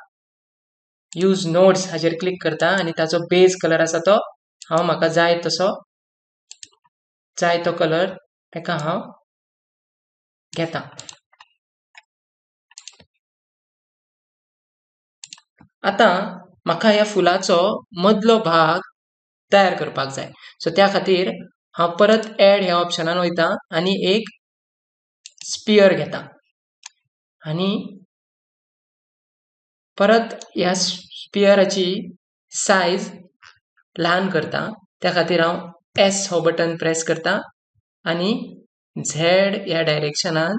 यूज नोड्स हाचेर क्लिक करता आनी ताचो बेज कलर आसा तो हांव म्हाका जाय तसो, जाय तो कलर ताका हांव घेता। आतां म्हाका ह्या फुलाचो मदलो भाग तयार करपाक जाय। सो त्या खातीर हांव परत एड ह्या ऑप्शनान वयता आनी एक स्पियर घेता आनी परत ह्या स्पियराची सायज ल्हान करता. त्या खातीर हांव एस हो बटन प्रेस करता आनी झेड ह्या डायरेक्शनान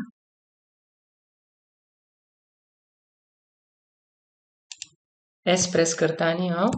एस प्रेस करता आनी हांव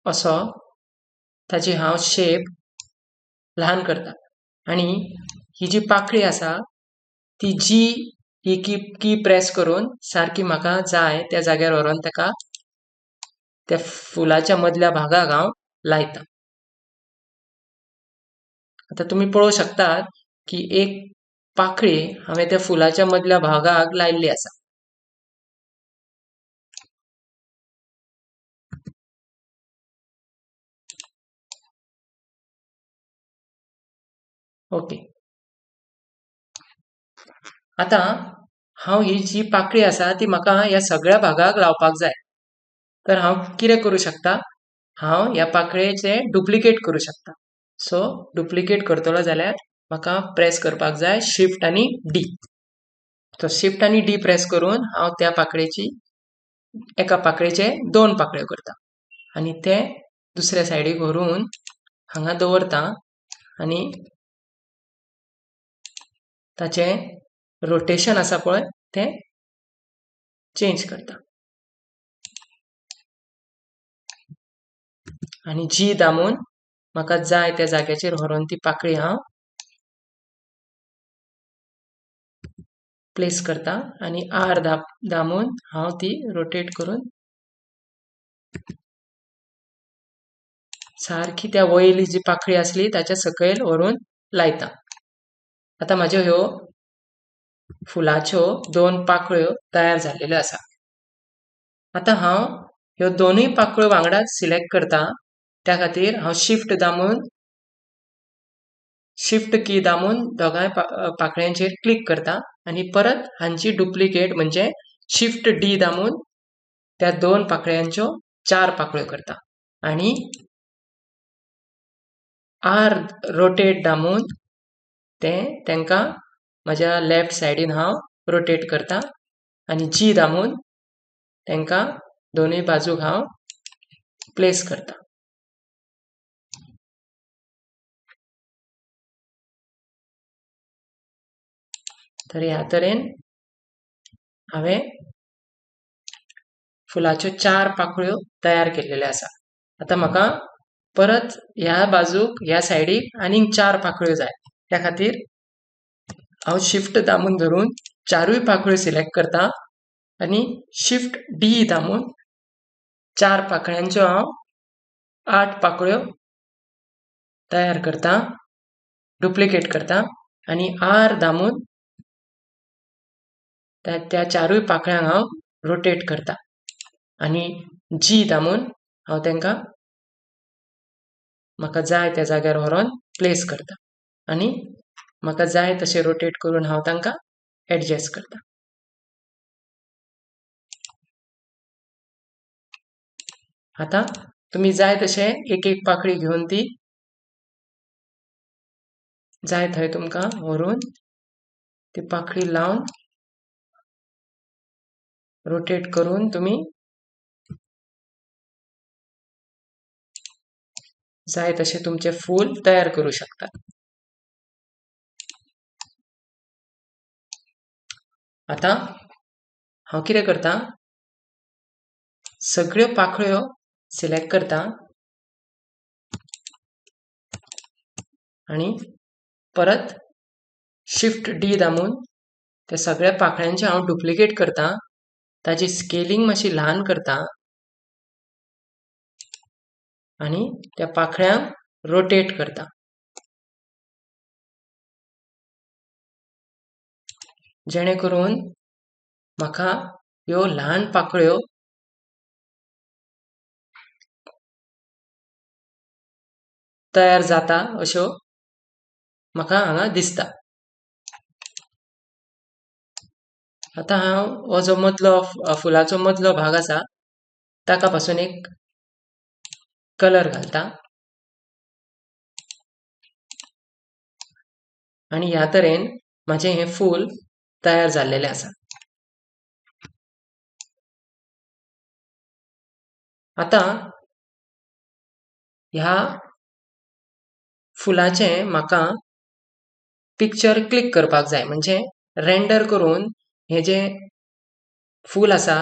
असो ताची हांव शेप ल्हान करता. आनी ही जी पाकळी आसा ती जी ही की प्रेस करून सारकी म्हाका जाय त्या जाग्यार व्हरोन ताका त्या फुलाच्या मदल्या भागाक हांव लायता. आतां तुमी पळोवंक शकतात की एक पाकळी हांवें त्या फुलाच्या मदल्या भागाक लायिल्ली आसा. ओके, आतां हांव ही जी पाकळी आसा ती म्हाका ह्या सगळ्या भागाक लावपाक जाय. तर हांव कितें करूं शकता, हांव ह्या पाकळेचे डुप्लिकेट करूं शकता. सो डुप्लिकेट करतलो जाल्यार म्हाका प्रेस करपाक जाय शिफ्ट आनी डी. सो शिफ्ट आनी डी प्रेस करून हांव त्या पाकळेची एका पाकळेचे दोन पाकळ्यो करता आनी ते दुसऱ्या सायडीक व्हरून हांगा दवरता आनी ताचें रोटेशन आसा पळय तें चेंज करता आनी जी दामून म्हाका जाय त्या जाग्याचेर व्हरून ती पाकळी हांव प्लेस करता आनी आर दामून हांव ती रोटेट करून सारकी त्या वयली जी पाकळी आसली ताच्या सकयल व्हरून लायता. आतां म्हाज्यो ह्यो फुलाच्यो दोन पाकळ्यो तयार जाल्लेल्यो आसा. आतां हांव ह्यो दोनूय पाकळ्यो वांगडाच सिलेक्ट करता. त्या खातीर हांव शिफ्ट की दामून दोगांय पाकळ्यांचेर क्लिक करता आनी परत हांची डुप्लिकेट म्हणजे शिफ्ट डी दामून त्या दोन पाकळ्यांच्यो चार पाकळ्यो करता आनी आर रोटेट दामून ते तांकां म्हज्या लेफ्ट सायडीन हांव रोटेट करता आनी जी दामून तांकां दोनूय बाजूक हांव प्लेस करता. तर ह्या तरेन हांवें फुलाच्यो चार पाकळ्यो तयार केल्लेल्यो आसा. आतां म्हाका परत ह्या बाजूक ह्या सायडीक आनीक चार पाकळ्यो जाय. त्या खातीर हांव शिफ्ट दामून धरून चारूय पाकळ्यो सिलेक्ट करता आनी शिफ्ट डी दामून चार पाकळ्यांच्यो हांव 8 पाकळ्यो तयार करता, डुप्लिकेट करता आनी आर दामून त्या चारूय पाकळ्यांक हांव रोटेट करता आनी जी दामून हांव तांकां म्हाका जाय त्या जाग्यार व्हरोन प्लेस करता आनी म्हाका जाय तशें रोटेट करून हांव तांकां एडजस्ट करता. आतां तुमी जाय तशें एक एक पाकळी घेवन ती जाय थंय तुमकां व्हरून ती पाकळी लावन रोटेट करून तुमी जाय तशें तुमचें फूल तयार करूं शकता. आतां हांव कितें करता, सगळ्यो पाकळ्यो सिलेक्ट करता आनी परत शिफ्ट डी दामून त्या सगळ्या पाकळ्यांचे हांव डुप्लिकेट करता, ताची स्केलिंग मातशी ल्हान करता आनी त्या पाकळ्यांक रोटेट करता. जेणे करून म्हाका ह्यो ल्हान पाकळ्यो तयार जाता अश्यो म्हाका हांगा दिसता। आतां हांव हो जो मदलो फुलाचो मदलो भाग आसा ताका पासून एक कलर घालता आनी ह्या तरेन म्हाजें हें फूल तयार जाल्लेलें आसा। आतां ह्या फुलाचें म्हाका पिक्चर क्लिक करपाक जाय, म्हणजे रेंडर करून हे जे फूल आसा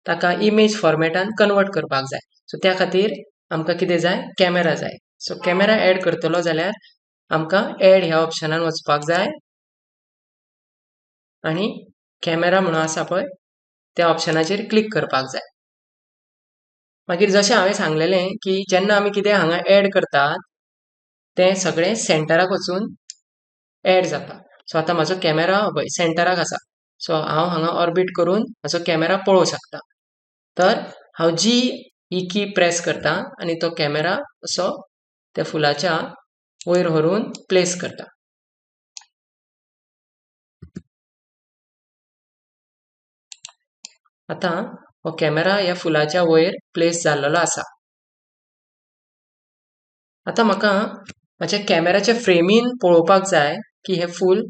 ताका इमेज फॉर्मेटान कन्वर्ट करपाक जाय। सो त्या खातीर आमकां कितें जाय, कॅमेरा जाय। सो कॅमेरा एड करतलो जाल्यार आमकां एड ह्या ऑप्शनान वचपाक जाय आनी कॅमेरा म्हणून आसा पळय त्या ऑप्शनाचेर क्लिक करपाक जाय। मागीर जशें हांवें सांगलेलें की जेन्ना आमी कितें हांगा एड करतात तें सगळें सेंटराक वचून एड जाता। सो आतां म्हाजो कॅमेरा पळय सेंटराक आसा। सो हांव हांगा ऑर्बिट करून म्हाजो कॅमेरा पळोवंक शकता। तर हांव जी ही की प्रेस करता आनी तो कॅमेरा असो त्या फुलाच्या वयर व्हरून प्लेस करता। आतां हो कॅमेरा ह्या फुलाच्या वयर प्लेस जाल्लो आसा। आतां म्हाका म्हाज्या कॅमेराच्या फ्रेमीन पळोवपाक जाय की हें फूल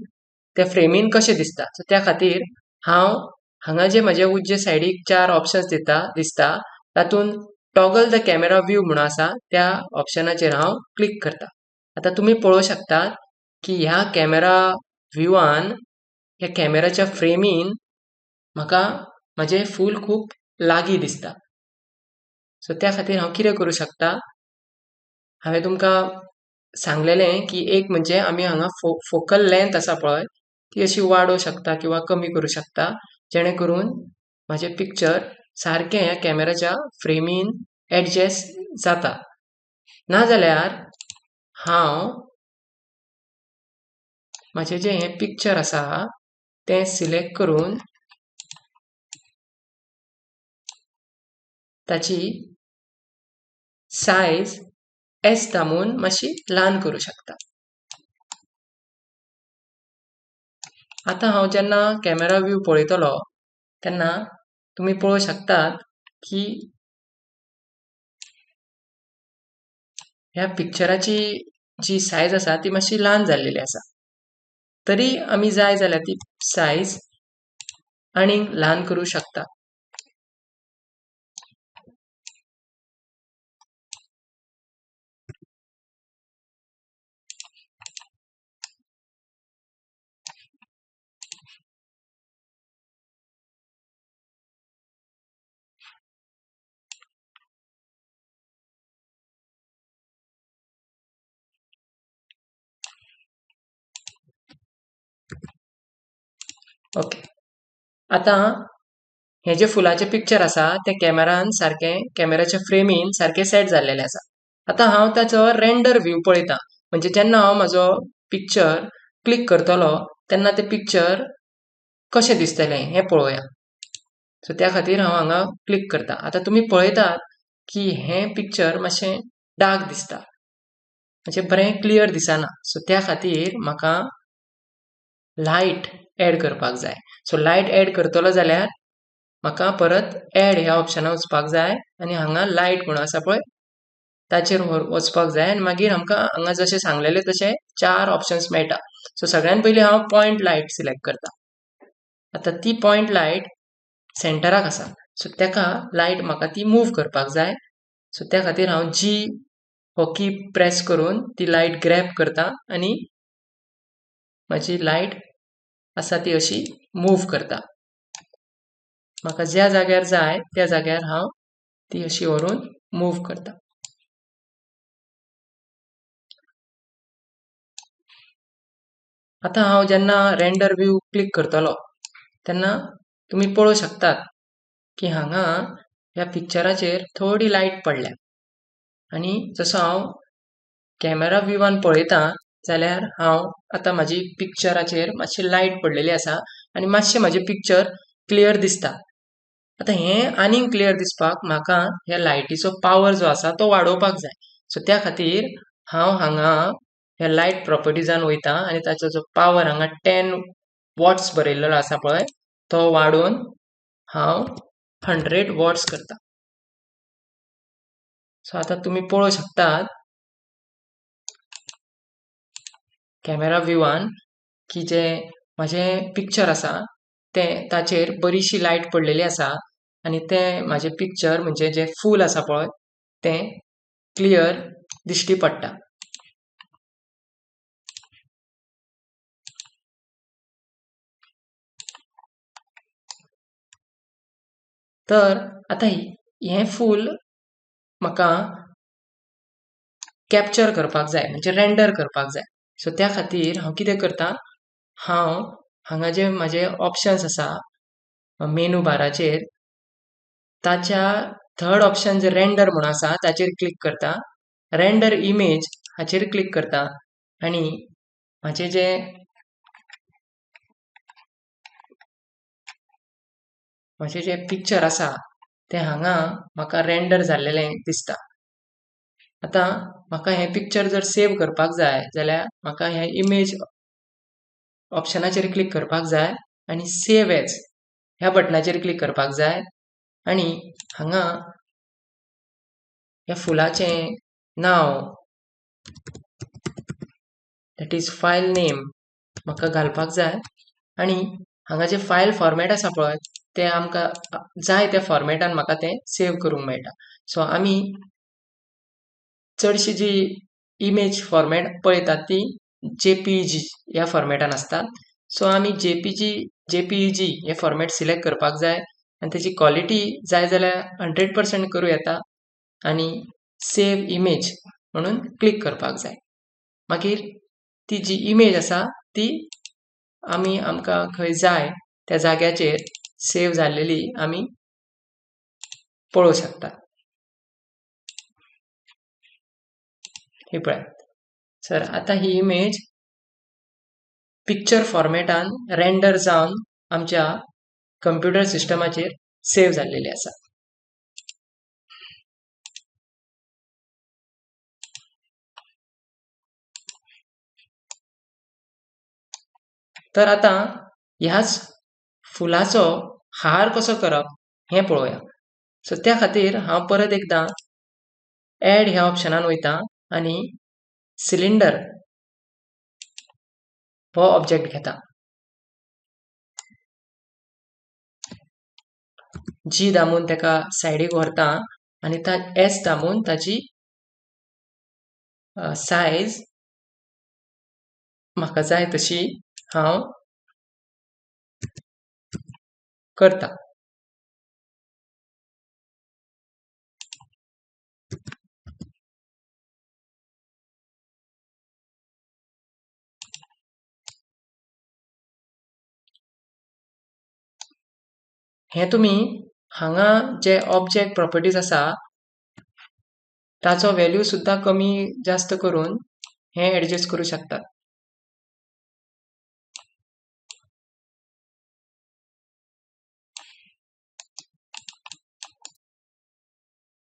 त्या फ्रेमीन कशें दिसता। सो त्या खातीर हांव हांगा जे म्हजे उजवे सायडीक चार ऑप्शन्स दिसता तातूंत टॉगल the camera view म्हणून आसा त्या ऑप्शनाचेर हांव क्लिक करता। आतां तुमी पळोवंक शकतात की ह्या कॅमेरा व्यूआन ह्या कॅमेराच्या फ्रेमीन म्हाका म्हाजें फूल खूब लागीं दिसता। सो त्या खातीर हांव कितें करूं शकता, हांवें तुमकां सांगलेलें की एक म्हणजे आमी हांगा फोकल लेंथ आसा पळय ती अशी वाडोवंक शकता किंवा कमी करूं शकता, जेणे करून म्हाजें पिक्चर सारकें ह्या कॅमेराच्या फ्रेमीन एडजस्ट जाता। नाजाल्यार हांव म्हाजें जें हें पिक्चर आसा तें सिलेक्ट करून ताची सायज एस दामून मातशी ल्हान करूं शकता। आतां हांव जेन्ना कॅमेरा व्यू पळयतलो तेन्ना तुमी पळोवंक शकतात की ह्या पिक्चराची जी सायज आसा ती मातशी ल्हान जाल्लेली आसा। तरी आमी जाय जाल्यार ती सायज आनीक ल्हान करूं शकता। ओके, आतां हे जे फुलाचें पिक्चर आसा तें कॅमेरान सारकें कॅमेराच्या फ्रेमीन सारकें सेट जाल्लेलें आसा। आतां हांव ताचो रेंडर व्यू पळयता, म्हणजे जेन्ना हांव म्हाजो पिक्चर क्लिक करतलो तेन्ना तें पिक्चर कशें दिसतलें हें पळोवया। सो त्या खातीर हांव हांगा क्लिक करता। आतां तुमी पळयतात की हें पिक्चर मातशें डार्क दिसता, म्हणजे बरें क्लियर दिसना। सो त्या खातीर म्हाका लायट एड करपाक जाय। सो लायट एड करतलो जाल्यार म्हाका परत एड ह्या ऑप्शनाक वचपाक जाय आनी हांगा लायट म्हणून आसा पळय ताचेर वचपाक जाय आनी मागीर आमकां हांगा जशें सांगलेलें तशें चार ऑप्शन्स मेळटा। सो सगळ्यान पयलीं हांव पॉयंट लायट सिलेक्ट करता। आतां ती पॉयंट लायट सेंटराक आसा, सो ताका लायट म्हाका ती मूव करपाक जाय। सो त्या खातीर हांव जी हो की प्रेस करून ती लायट ग्रॅब करता आनी म्हाजी लायट आसा ती अशी मूव करता। म्हाका ज्या जाग्यार जाय त्या जाग्यार हांव ती अशी व्हरून मूव करता। आतां हांव जेन्ना रेंडर व्यू क्लिक करतलो तेन्ना तुमी पळोवंक शकतात की हांगा ह्या पिक्चराचेर थोडी लायट पडल्या आनी जसो हांव कॅमेरा व्यूवान पळयता जाल्यार हांव आतां म्हाजी पिक्चराचेर मातशी लायट पडलेली आसा आनी मातशें म्हाजें पिक्चर क्लियर दिसता. आतां हें आनीक क्लियर दिसपाक म्हाका ह्या लायटीचो पावर जो आसा तो वाडोवपाक जाय. सो त्या खातीर हांव हांगा ह्या लायट प्रॉपर्टीजान वयता आनी ताचो जो पावर हांगा 10 वॉट्स बरयल्लो आसा पळय तो वाडोवन हांव 100 वॉट्स करता. सो आतां तुमी पळोवंक शकतात कॅमेरा व्यूवान की जे म्हाजें पिक्चर आसा तें ताचेर बरीशी लायट पडलेली आसा आनी तें म्हाजें पिक्चर म्हणजे जें फूल आसा पळय तें क्लियर दिश्टी पडटा. तर आतां हें फूल म्हाका कॅप्चर करपाक जाय, म्हणजे रेंडर करपाक जाय. सो त्या खातीर हांव कितें करता, हांव हांगा जे म्हाजे ऑप्शन्स आसा मेनू बाराचेर ताच्या थर्ड ऑप्शन जे रेंडर म्हूण आसा ताचेर क्लिक करता, रेंडर इमेज हाचेर क्लिक करता आनी म्हाजें जे पिक्चर आसा तें हांगा म्हाका रेंडर जाल्लेलें दिसता. आतां म्हाका हें पिक्चर जर सेव करपाक जाय जाल्यार म्हाका हें इमेज ऑप्शनाचेर क्लिक करपाक जाय आनी सेव एज ह्या बटनाचेर क्लिक करपाक जाय आनी हांगा ह्या फुलाचें नांव that is file name म्हाका घालपाक जाय आनी हांगा जें फायल फॉर्मेट आसा पळय तें आमकां जाय त्या फॉर्मेटान म्हाका तें सेव करूंक मेळटा. सो आमी चडशी जी इमेज फॉर्मेट पळयतात ती JPG ह्या फॉर्मेटान आसतात. सो आमी JPG हे फॉर्मेट सिलेक्ट करपाक जाय आनी तेजी क्वॉलिटी जाय जाल्यार 100% करूं येता आनी सेव इमेज म्हणून क्लिक करपाक जाय. मागीर ती जी इमेज आसा ती आमी आमकां खंय जाय त्या जाग्याचेर सेव जाल्लेली आमी पळोवंक शकता. ही पळयात सर, आतां ही इमेज पिक्चर फॉर्मेटान रेंडर जावन आमच्या कंप्युटर सिस्टमाचेर सेव जाल्लेली आसा. तर आतां ह्याच फुलाचो हार कसो करप हें पळोवया. सो त्या खातीर हांव परत एकदां ऍड ह्या ऑप्शनान वयता आनी सिलिंडर हो ऑब्जेक्ट घेता. जी दामून ताका सायडीक व्हरता आनी एस दामून ताची सायज म्हाका जाय तशी हांव करता. हें तुमी हांगा जे ऑब्जेक्ट प्रॉपर्टीज आसा ताचो व्हॅल्यू सुद्दां कमी जास्त करून हें एडजस्ट करूं शकतात.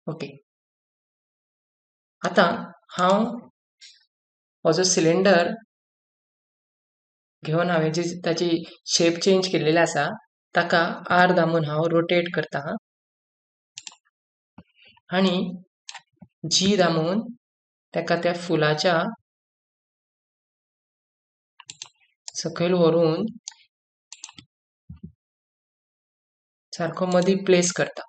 ओके, आतां हांव हो जो सिलिंडर घेवन हांवें जी ताची शेप चेंज केल्लेली आसा ताका आर दामून हांव रोटेट करता आनी जी दामून ताका त्या फुलाच्या सकयल व्हरून सारको मदीं प्लेस करता.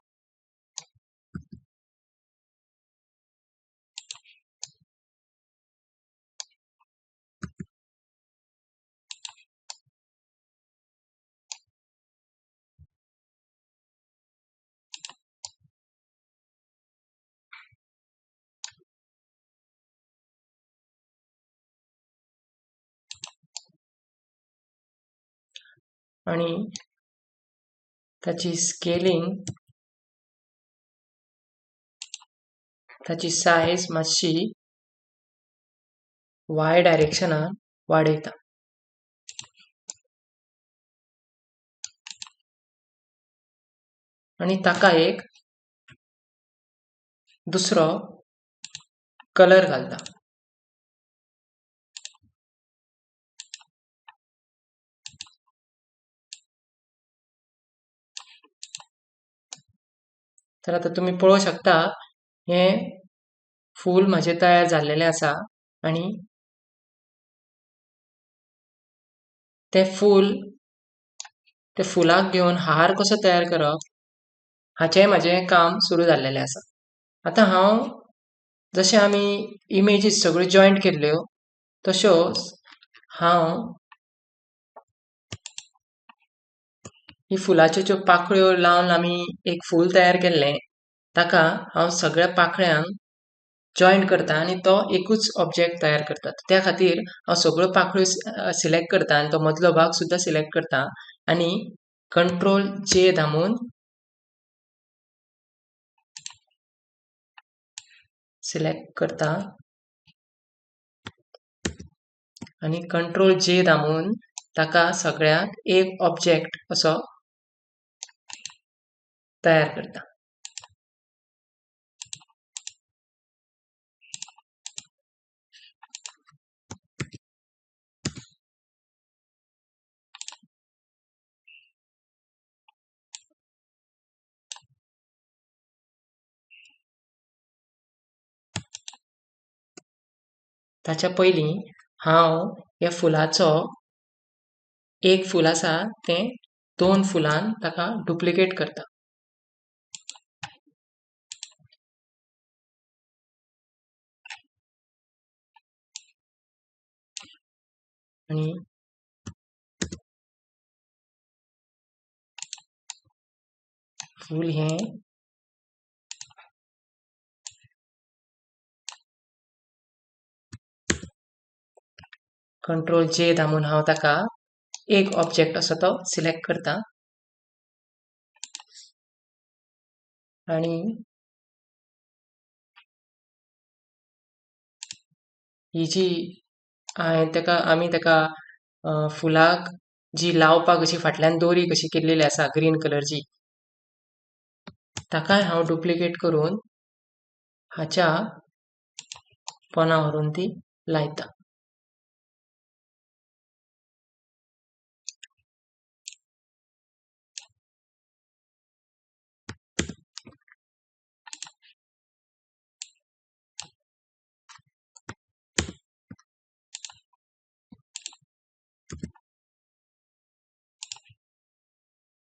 आनी ताची स्केलिंग, ताची सायज मातशी वाय डायरेक्शनान वाडयता. आनी ताका एक दुसरो कलर घालता. तर आता तुमी पळोवंक शकता हें फूल म्हाजें तयार जाल्लेलें आसा आनी तें फूल ते फुलाक घेवन हार कसो तयार करप हाचें म्हाजें काम सुरू जाल्लेलें आसा. आतां हांव जशें आमी इमेजीस सगळ्यो जॉयंट केल्ल्यो तश्योच हांव ही फुलाच्यो ज्यो पाकळ्यो लावन आमी एक फूल तयार केल्लें ताका हांव सगळ्या पाकळ्यांक जॉयंट करता आनी तो एकूच ऑब्जेक्ट तयार करता. त्या खातीर हांव सगळ्यो पाकळ्यो सिलेक्ट करता आनी तो मदलो भाग सुद्दां सिलेक्ट करता आनी कंट्रोल जे दामून सिलेक्ट करता आनी कंट्रोल जे दामून ताका सगळ्याक एक ऑब्जेक्ट असो तयार करता. ताच्या पयलीं हांव ह्या फुलाचो एक फूल आसा तें दोन फुलान ताका डुप्लिकेट करता. आनी फूल हें कंट्रोल जे दामून हांव ताका एक ऑब्जेक्ट असो तो सिलेक्ट करता आनी ही जी हांवें ताका आमी ताका फुलाक जी लावपाक अशी फाटल्यान दोरी कशी केल्लेली आसा ग्रीन कलरची ताकाय हांव डुप्लिकेट करून हाच्या पोना व्हरून ती लायता.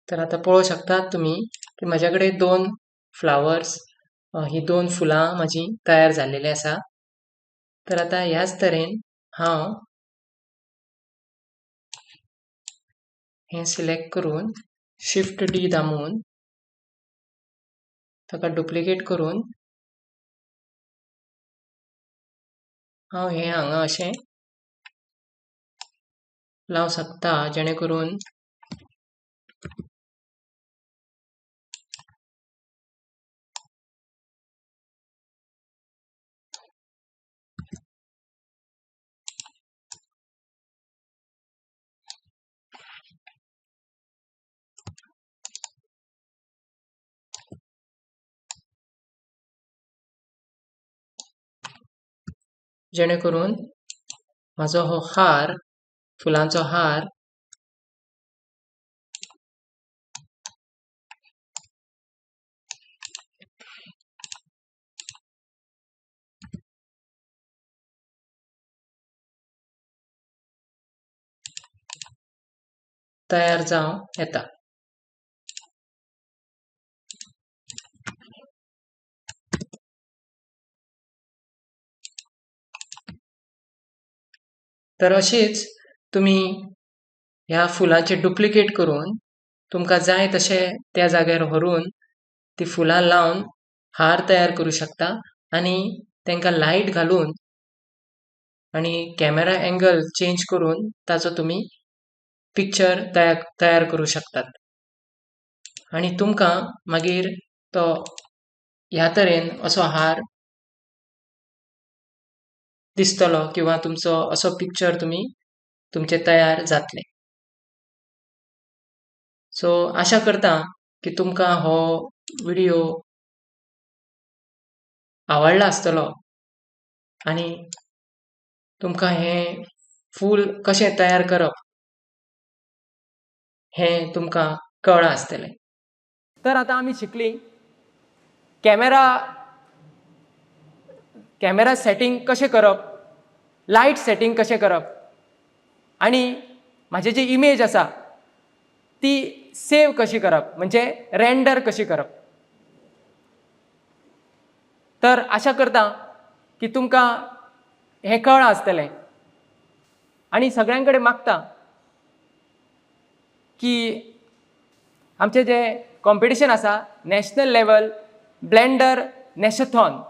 तर आता पळोवंक शकतात तुमी की म्हाज्या कडेन दोन फ्लावर्स ही दोन फुलां म्हाजी तयार जाल्लेली आसा. तर आतां ह्याच तरेन हांव हें सिलेक्ट करून शिफ्ट डी दामून ताका डुप्लिकेट करून हांव हें हांगा अशें लावंक शकता जेणे करून जेणे करून म्हाजो हो हार फुलांचो हार तयार जावं येता. तर अशीच तुमी ह्या फुलांचे डुप्लिकेट करून तुमकां जाय तशें त्या जाग्यार व्हरून ती फुलां लावन हार तयार करूं शकता आनी तांकां लायट घालून आनी कॅमेरा एंगल चेंज करून ताचो तुमी पिक्चर तयार करूं शकतात आनी तुमकां मागीर तो ह्या तरेन असो हार दिसतलो किंवा तुमचो असो पिक्चर तुमी तुमचे तयार जातले. सो आशा करता की तुमकां हो व्हिडियो आवडला आसतलो आनी तुमकां हें फूल कशें तयार करप हें तुमकां कळ्ळां आसतलें. तर आतां आमी शिकली कॅमेरा कॅमेरा सेटींग कशें करप, लायट सेटींग कशें करप आनी म्हाजी जी इमेज आसा ती सेव कशी करप, म्हणजे रेंडर कशी करप. तर आशा करता की तुमकां हें कळ्ळां आसतलें आनी सगळ्यां कडेन मागता की आमचें जें कॉम्पिटिशन आसा नॅशनल लेवल ब्लँडर नॅशथॉन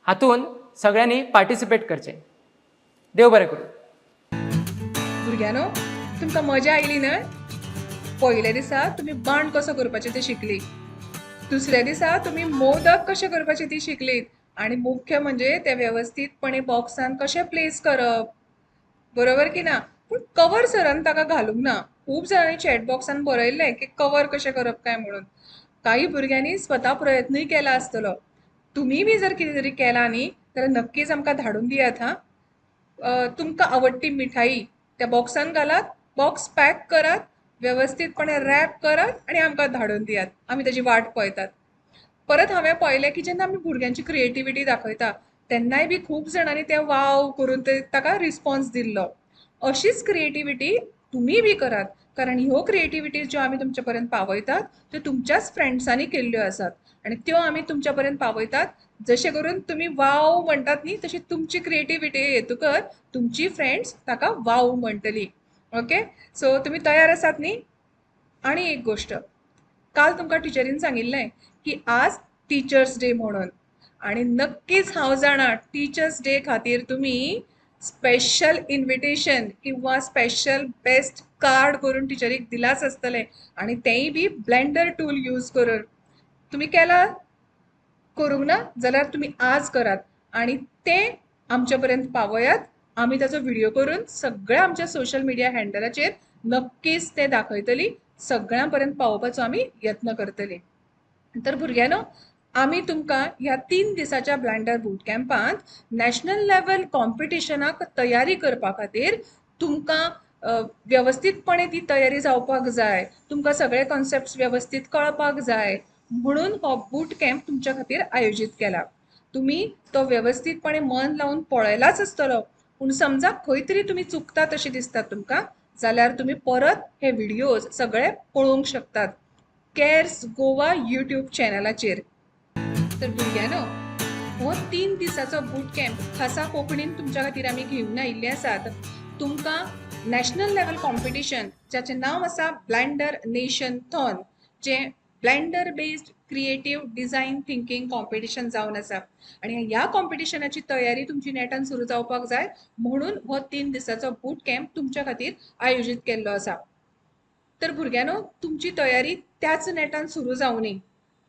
हातून सगळ्यांनी पार्टिसिपेट करचें. देव बरें करूं. भुरग्यांनो, तुमकां मजा आयली न्हय? पयल्या दिसा तुमी बाण कसो करपाचें तें शिकली, दुसऱ्या दिसा तुमी मोदक कशें करपाचें ती शिकलीत आनी मुख्य म्हणजे ते वेवस्थीतपणे बॉक्सान कशें प्लेस करप, बरोबर की ना? पूण कवर सरान ताका घालूंक ना. खूब जाणांनी चॅट बॉक्सान बरयल्लें की कवर कशें करप काय म्हणून. काही भुरग्यांनी स्वता प्रयत्नूय केला आसतलो. तुमी बी जर कितें तरी केलां न्ही जाल्यार नक्कीच आमकां धाडून दियात. हां, तुमकां आवडटी मिठाई त्या बॉक्सान घालात, बॉक्स पॅक करात, वेवस्थीतपणे रॅप करात आनी आमकां धाडून दियात. आमी ताजी वाट पळयतात. परत हांवें पळयलें की जेन्ना आमी भुरग्यांची क्रिएटिविटी दाखयता तेन्नाय बी खूब जाणांनी तें वाव करून ते ताका रिस्पॉन्स दिल्लो. अशीच क्रिएटिविटी तुमी बी करात, कारण ह्यो क्रिएटिविटीज ज्यो आमी तुमच्या पर्यंत पावयतात त्यो तुमच्याच फ्रेंड्सांनी केल्ल्यो आसात आनी त्यो आमी तुमच्या पर्यंत पावयतात. जशें करून तुमी वाव म्हणटात न्ही तशी तुमची क्रिएटिविटी येतकर तुमची फ्रेंड्स ताका वाव म्हणटली. ओके, सो तुमी तयार आसात न्ही? आनी एक गोश्ट, काल तुमकां टिचरीन सांगिल्लें की आज टिचर्स डे म्हणून, आनी नक्कीच हांव जाणा टिचर्स डे खातीर तुमी स्पेशल इन्विटेशन किंवा स्पेशल बेस्ट कार्ड करून टिचरीक दिलाच आसतलें आनी तेंय बी ब्लेंडर टूल यूज करून. तुमी केला? करूंक ना जाल्यार तुमी आज करात आनी तें आमच्या पर्यंत पावयात. आमी ताचो व्हिडियो करून सगळ्या आमच्या सोशल मिडिया हँडलाचेर नक्कीच तें दाखयतली, सगळ्यां पर्यंत पावोवपाचो आमी यत्न करतली. तर भुरग्यांनो, आमी तुमकां ह्या 3 दिसाच्या ब्लँडर बूट कॅम्पांत नॅशनल लेवल कॉम्पिटिशनाक तयारी करपा खातीर तुमकां वेवस्थीतपणे ती तयारी जावपाक जाय, तुमकां सगळे कॉन्सेप्ट्स वेवस्थीत कळपाक जाय म्हणून हो बूट कॅम्प तुमच्या खातीर आयोजीत केला. तुमी तो वेवस्थीतपणे मन लावन पळयलाच आसतलो, पूण समजा खंय तरी तुमी चुकतात अशें दिसता तुमकां जाल्यार तुमी परत हे व्हिडियोज सगळे पळोवंक शकतात कॅर्स गोवा यूट्यूब चॅनलाचेर. तर भुरग्यांनो, हो 3 दिसाचो बूट कॅम्प खासा कोंकणीन तुमच्या खातीर आमी घेवन आयिल्ले आसात. तुमकां नॅशनल लेवल कॉम्पिटिशन जाचें नांव आसा ब्लँडर नेशन थॉन, जें Blender based creative design thinking competition जावन आसा आनी ह्या कॉम्पिटिशनाची तयारी तुमची नेटान सुरू जावपाक जाय म्हणून हो 3 दिसाचो बूट कॅम्प तुमच्या खातीर आयोजीत केल्लो आसा. तर भुरग्यांनो, तुमची तयारी त्याच नेटान सुरू जावनी.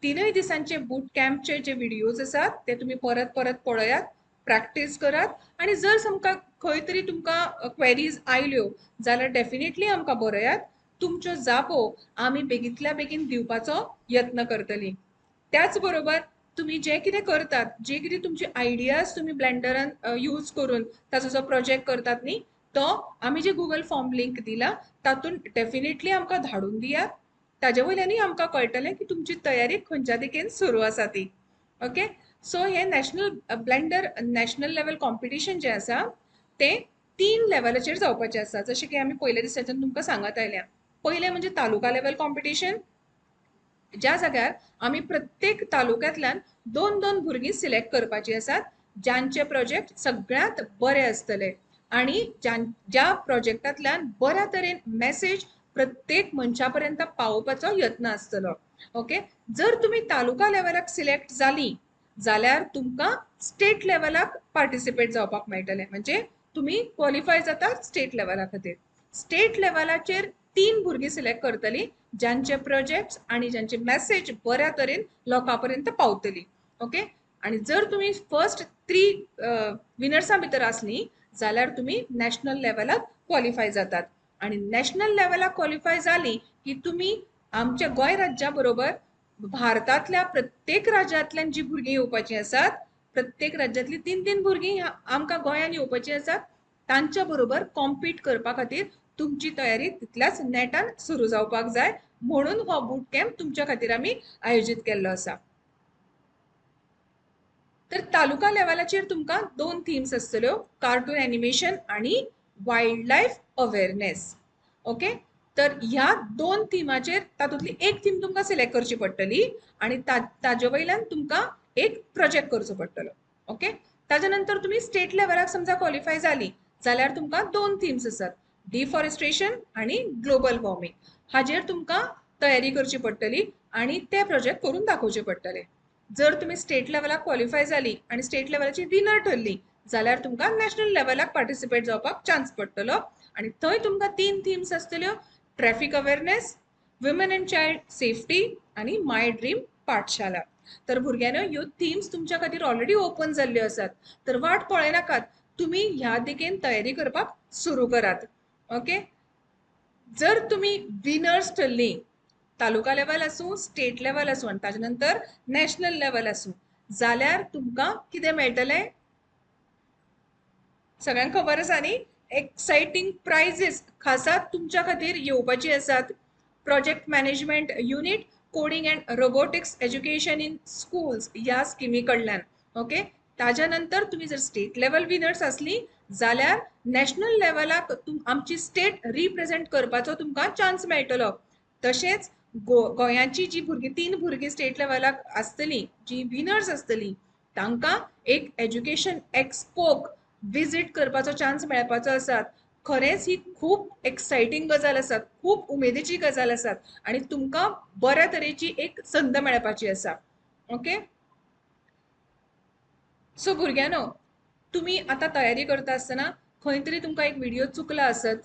3 दिसांचे बूट कॅम्पचे जे व्हिडियोज आसात ते तुमी परत परत पळयात, प्रॅक्टीस करात आनी जर समजा खंय तरी तुमकां क्वेरीज आयल्यो जाल्यार डेफिनेटली आमकां बरयात. तुमच्यो जापो आमी बेगींतल्या बेगीन दिवपाचो यत्न करतली. त्याच बरोबर तुमी जें कितें करतात, जे कितें तुमची आयडियाज तुमी ब्लँडरान यूज करून ताचो जो प्रोजेक्ट करतात न्ही तो आमी जे गुगल फॉर्म लिंक दिला तातूंत डेफिनेटली आमकां धाडून दियात. ताजे वयल्यानूय आमकां कळटलें की तुमची तयारी खंयच्या दिकेन सुरू आसा ती. ओके, सो हें national Blender national level competition जें आसा तें 3 लेवलाचेर जावपाचें आसा, जशें की आमी पयल्या दिसाच्यान तुमकां सांगत आयल्या. पयलें म्हणजे तालुका लेवल कॉम्पिटिशन, ज्या जाग्यार आमी प्रत्येक तालुक्यांतल्यान 2-2 भुरगीं सिलेक्ट करपाची आसात ज्यांचे प्रोजेक्ट सगळ्यांत बरे आसतले आनी ज्या प्रोजेक्टांतल्यान बऱ्या तरेन मॅसेज प्रत्येक मनशा पर्यंत पावोवपाचो यत्न आसतलो. ओके, जर तुमी तालुका लेवलाक सिलेक्ट जाली जाल्यार तुमकां स्टेट लेवलाक पार्टिसिपेट जावपाक मेळटलें, म्हणजे तुमी क्वॉलिफाय जातात स्टेट लेवला खातीर. स्टेट लेवलाचेर 3 भुरगीं सिलेक्ट करतली ज्यांचे प्रोजेक्ट्स आनी ज्यांचे मॅसेज बऱ्या तरेन लोकां पर्यंत पावतली. ओके, आनी जर तुमी फर्स्ट थ्री विनर्सां भितर आसलीं जाल्यार तुमी नॅशनल लेवलाक क्वॉलिफाय जातात आनी नॅशनल लेवलाक क्वॉलिफाय जालीं की तुमी आमच्या गोंय राज्या बरोबर भारतांतल्या प्रत्येक राज्यांतल्यान जी भुरगीं येवपाचीं आसात, प्रत्येक राज्यांतलीं तीन तीन भुरगीं आमकां गोंयांत येवपाचीं आसात, तांच्या बरोबर कॉम्पीट करपा खातीर तुमची तयारी तितल्याच नेटान सुरू जावपाक जाय. म्हणून हो बूट कॅम्प तुमच्या खातीर आमी आयोजीत केल्लो आसा. तर तालुका लेवलाचेर तुमकां दोन थिम्स आसतल्यो, कार्टून एनिमेशन आनी वायल्ड लायफ अवेरनेस. ओके, तर ह्या दोन थिमाचेर तातूंतली एक थीम तुमकां सिलेक्ट करची पडटली आनी ताजे वयल्यान तुमकां एक प्रोजेक्ट करचो पडटलो. ओके, ताज्या नंतर तुमी स्टेट लेवलाक समजा क्वॉलिफाय जाली जाल्यार तुमकां दोन थिम्स आसात, डिफॉरेस्ट्रेशन आनी ग्लोबल वॉर्मिंग. हाजेर तुमकां तयारी करची पडटली आनी ते प्रोजेक्ट करून दाखोवचे पडटले. जर तुमी स्टेट लेवलाक क्वॉलिफाय जाली आनी स्टेट लेवलाची विनर ठरली जाल्यार तुमकां नॅशनल लेवलाक पार्टिसिपेट जावपाक चान्स पडटलो आनी थंय तुमकां तीन थिम्स आसतल्यो, traffic awareness, women and child safety आनी माय ड्रीम पाठशाला. तर भुरग्यांनो, ह्यो थिम्स तुमच्या खातीर ऑलरेडी ओपन जाल्ल्यो आसात, तर वाट पळयनाकात, तुमी ह्या दिकेन तयारी करपाक सुरू करात. ओके, जर तुमी विनर्स ठरली, तालुका लेवल आसूं, स्टेट लेवल आसूं आनी ताजे नंतर नॅशनल लेवल आसूं, जाल्यार तुमकां कितें मेळटलें सगळ्यांक खबर आसा न्ही? एक्सायटींग प्रायजीस खासा तुमच्या खातीर येवपाची आसात. Project management unit, coding and robotics education in schools ह्या स्किमी कडल्यान. ओके, ताज्या नंतर तुमी जर स्टेट लेवल विनर्स आसली जाल्यार नॅशनल लेवलाक आमची स्टेट रिप्रेझेंट करपाचो तुमकां चान्स मेळटलो. तशेंच गोंयाची जी भुरगीं, तीन भुरगीं स्टेट लेवलाक आसतलीं, जी विनर्स आसतलीं, तांकां एक एज्युकेशन एक्सपोक विजीट करपाचो चान्स मेळपाचो आसा. खरेंच ही खूब एक्सायटींग गजाल आसा, खूब उमेदीची गजाल आसा आनी तुमकां बऱ्या तरेची एक संद मेळपाची आसा. ओके, सो भुरग्यांनो, तुमी आतां तयारी करता आसतना खंय तरी तुमकां एक व्हिडियो चुकला आसत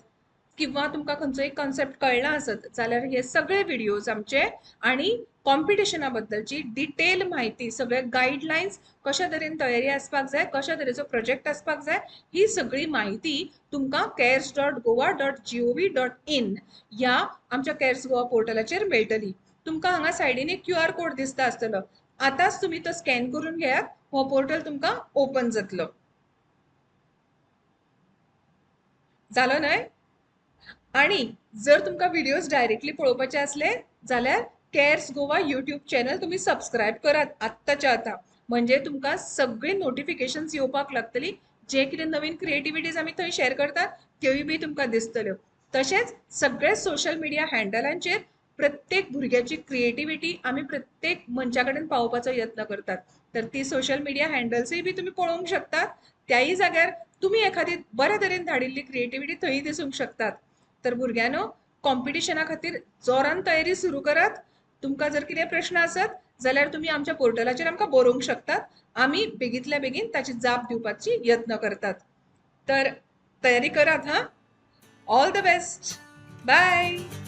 किंवा तुमकां खंयचो एक कॉन्सेप्ट कळना आसत जाल्यार हे सगळे व्हिडियोज आमचे आनी कॉम्पिटिशना बद्दलची डिटेल म्हायती, सगळे गायडलायन्स, कशा तरेन तयारी आसपाक जाय, कशा तरेचो प्रोजेक्ट आसपाक जाय, ही सगळी म्हायती तुमकां cares.goa.gov.in ह्या आमच्या कॅर्स गोवा पोर्टलाचेर मेळटली. तुमकां हांगा सायडीन एक QR code दिसता आसतलो, आतांच तुमी तो स्कॅन करून घेयात, हो पोर्टल तुमकां ओपन जातलो. जालो न्हय? आनी जर तुमकां व्हिडियोज डायरेक्टली पळोवपाचे आसले जाल्यार कॅर्स गोवा यूट्यूब चॅनल तुमी सबस्क्रायब करात आत्ताच्या आतां, म्हणजे तुमकां सगळीं नोटिफिकेशन्स येवपाक लागतली, जे कितें नवीन क्रिएटिविटीज आमी थंय शेअर करतात त्योय बी तुमकां दिसतल्यो. तशेंच सगळे सोशल मिडिया हँडलांचेर प्रत्येक भुरग्याची क्रिएटिविटी आमी प्रत्येक मनशा कडेन पावोवपाचो यत्न करतात, तर ती सोशल मिडिया हँडल्सूय बी तुमी पळोवंक शकतात. त्याय जाग्यार तुमी एखादी बऱ्या तरेन धाडिल्ली क्रिएटिविटी थंय दिसूंक शकतात. तर भुरग्यांनो, कॉम्पिटिशना खातीर जोरान तयारी सुरू करात. तुमकां जर कितें प्रश्न आसत जाल्यार तुमी आमच्या पोर्टलाचेर आमकां बरोवंक शकतात, आमी बेगींतल्या बेगीन ताची जाप दिवपाची यत्न करतात. तर तयारी करात हां. All the best, bye.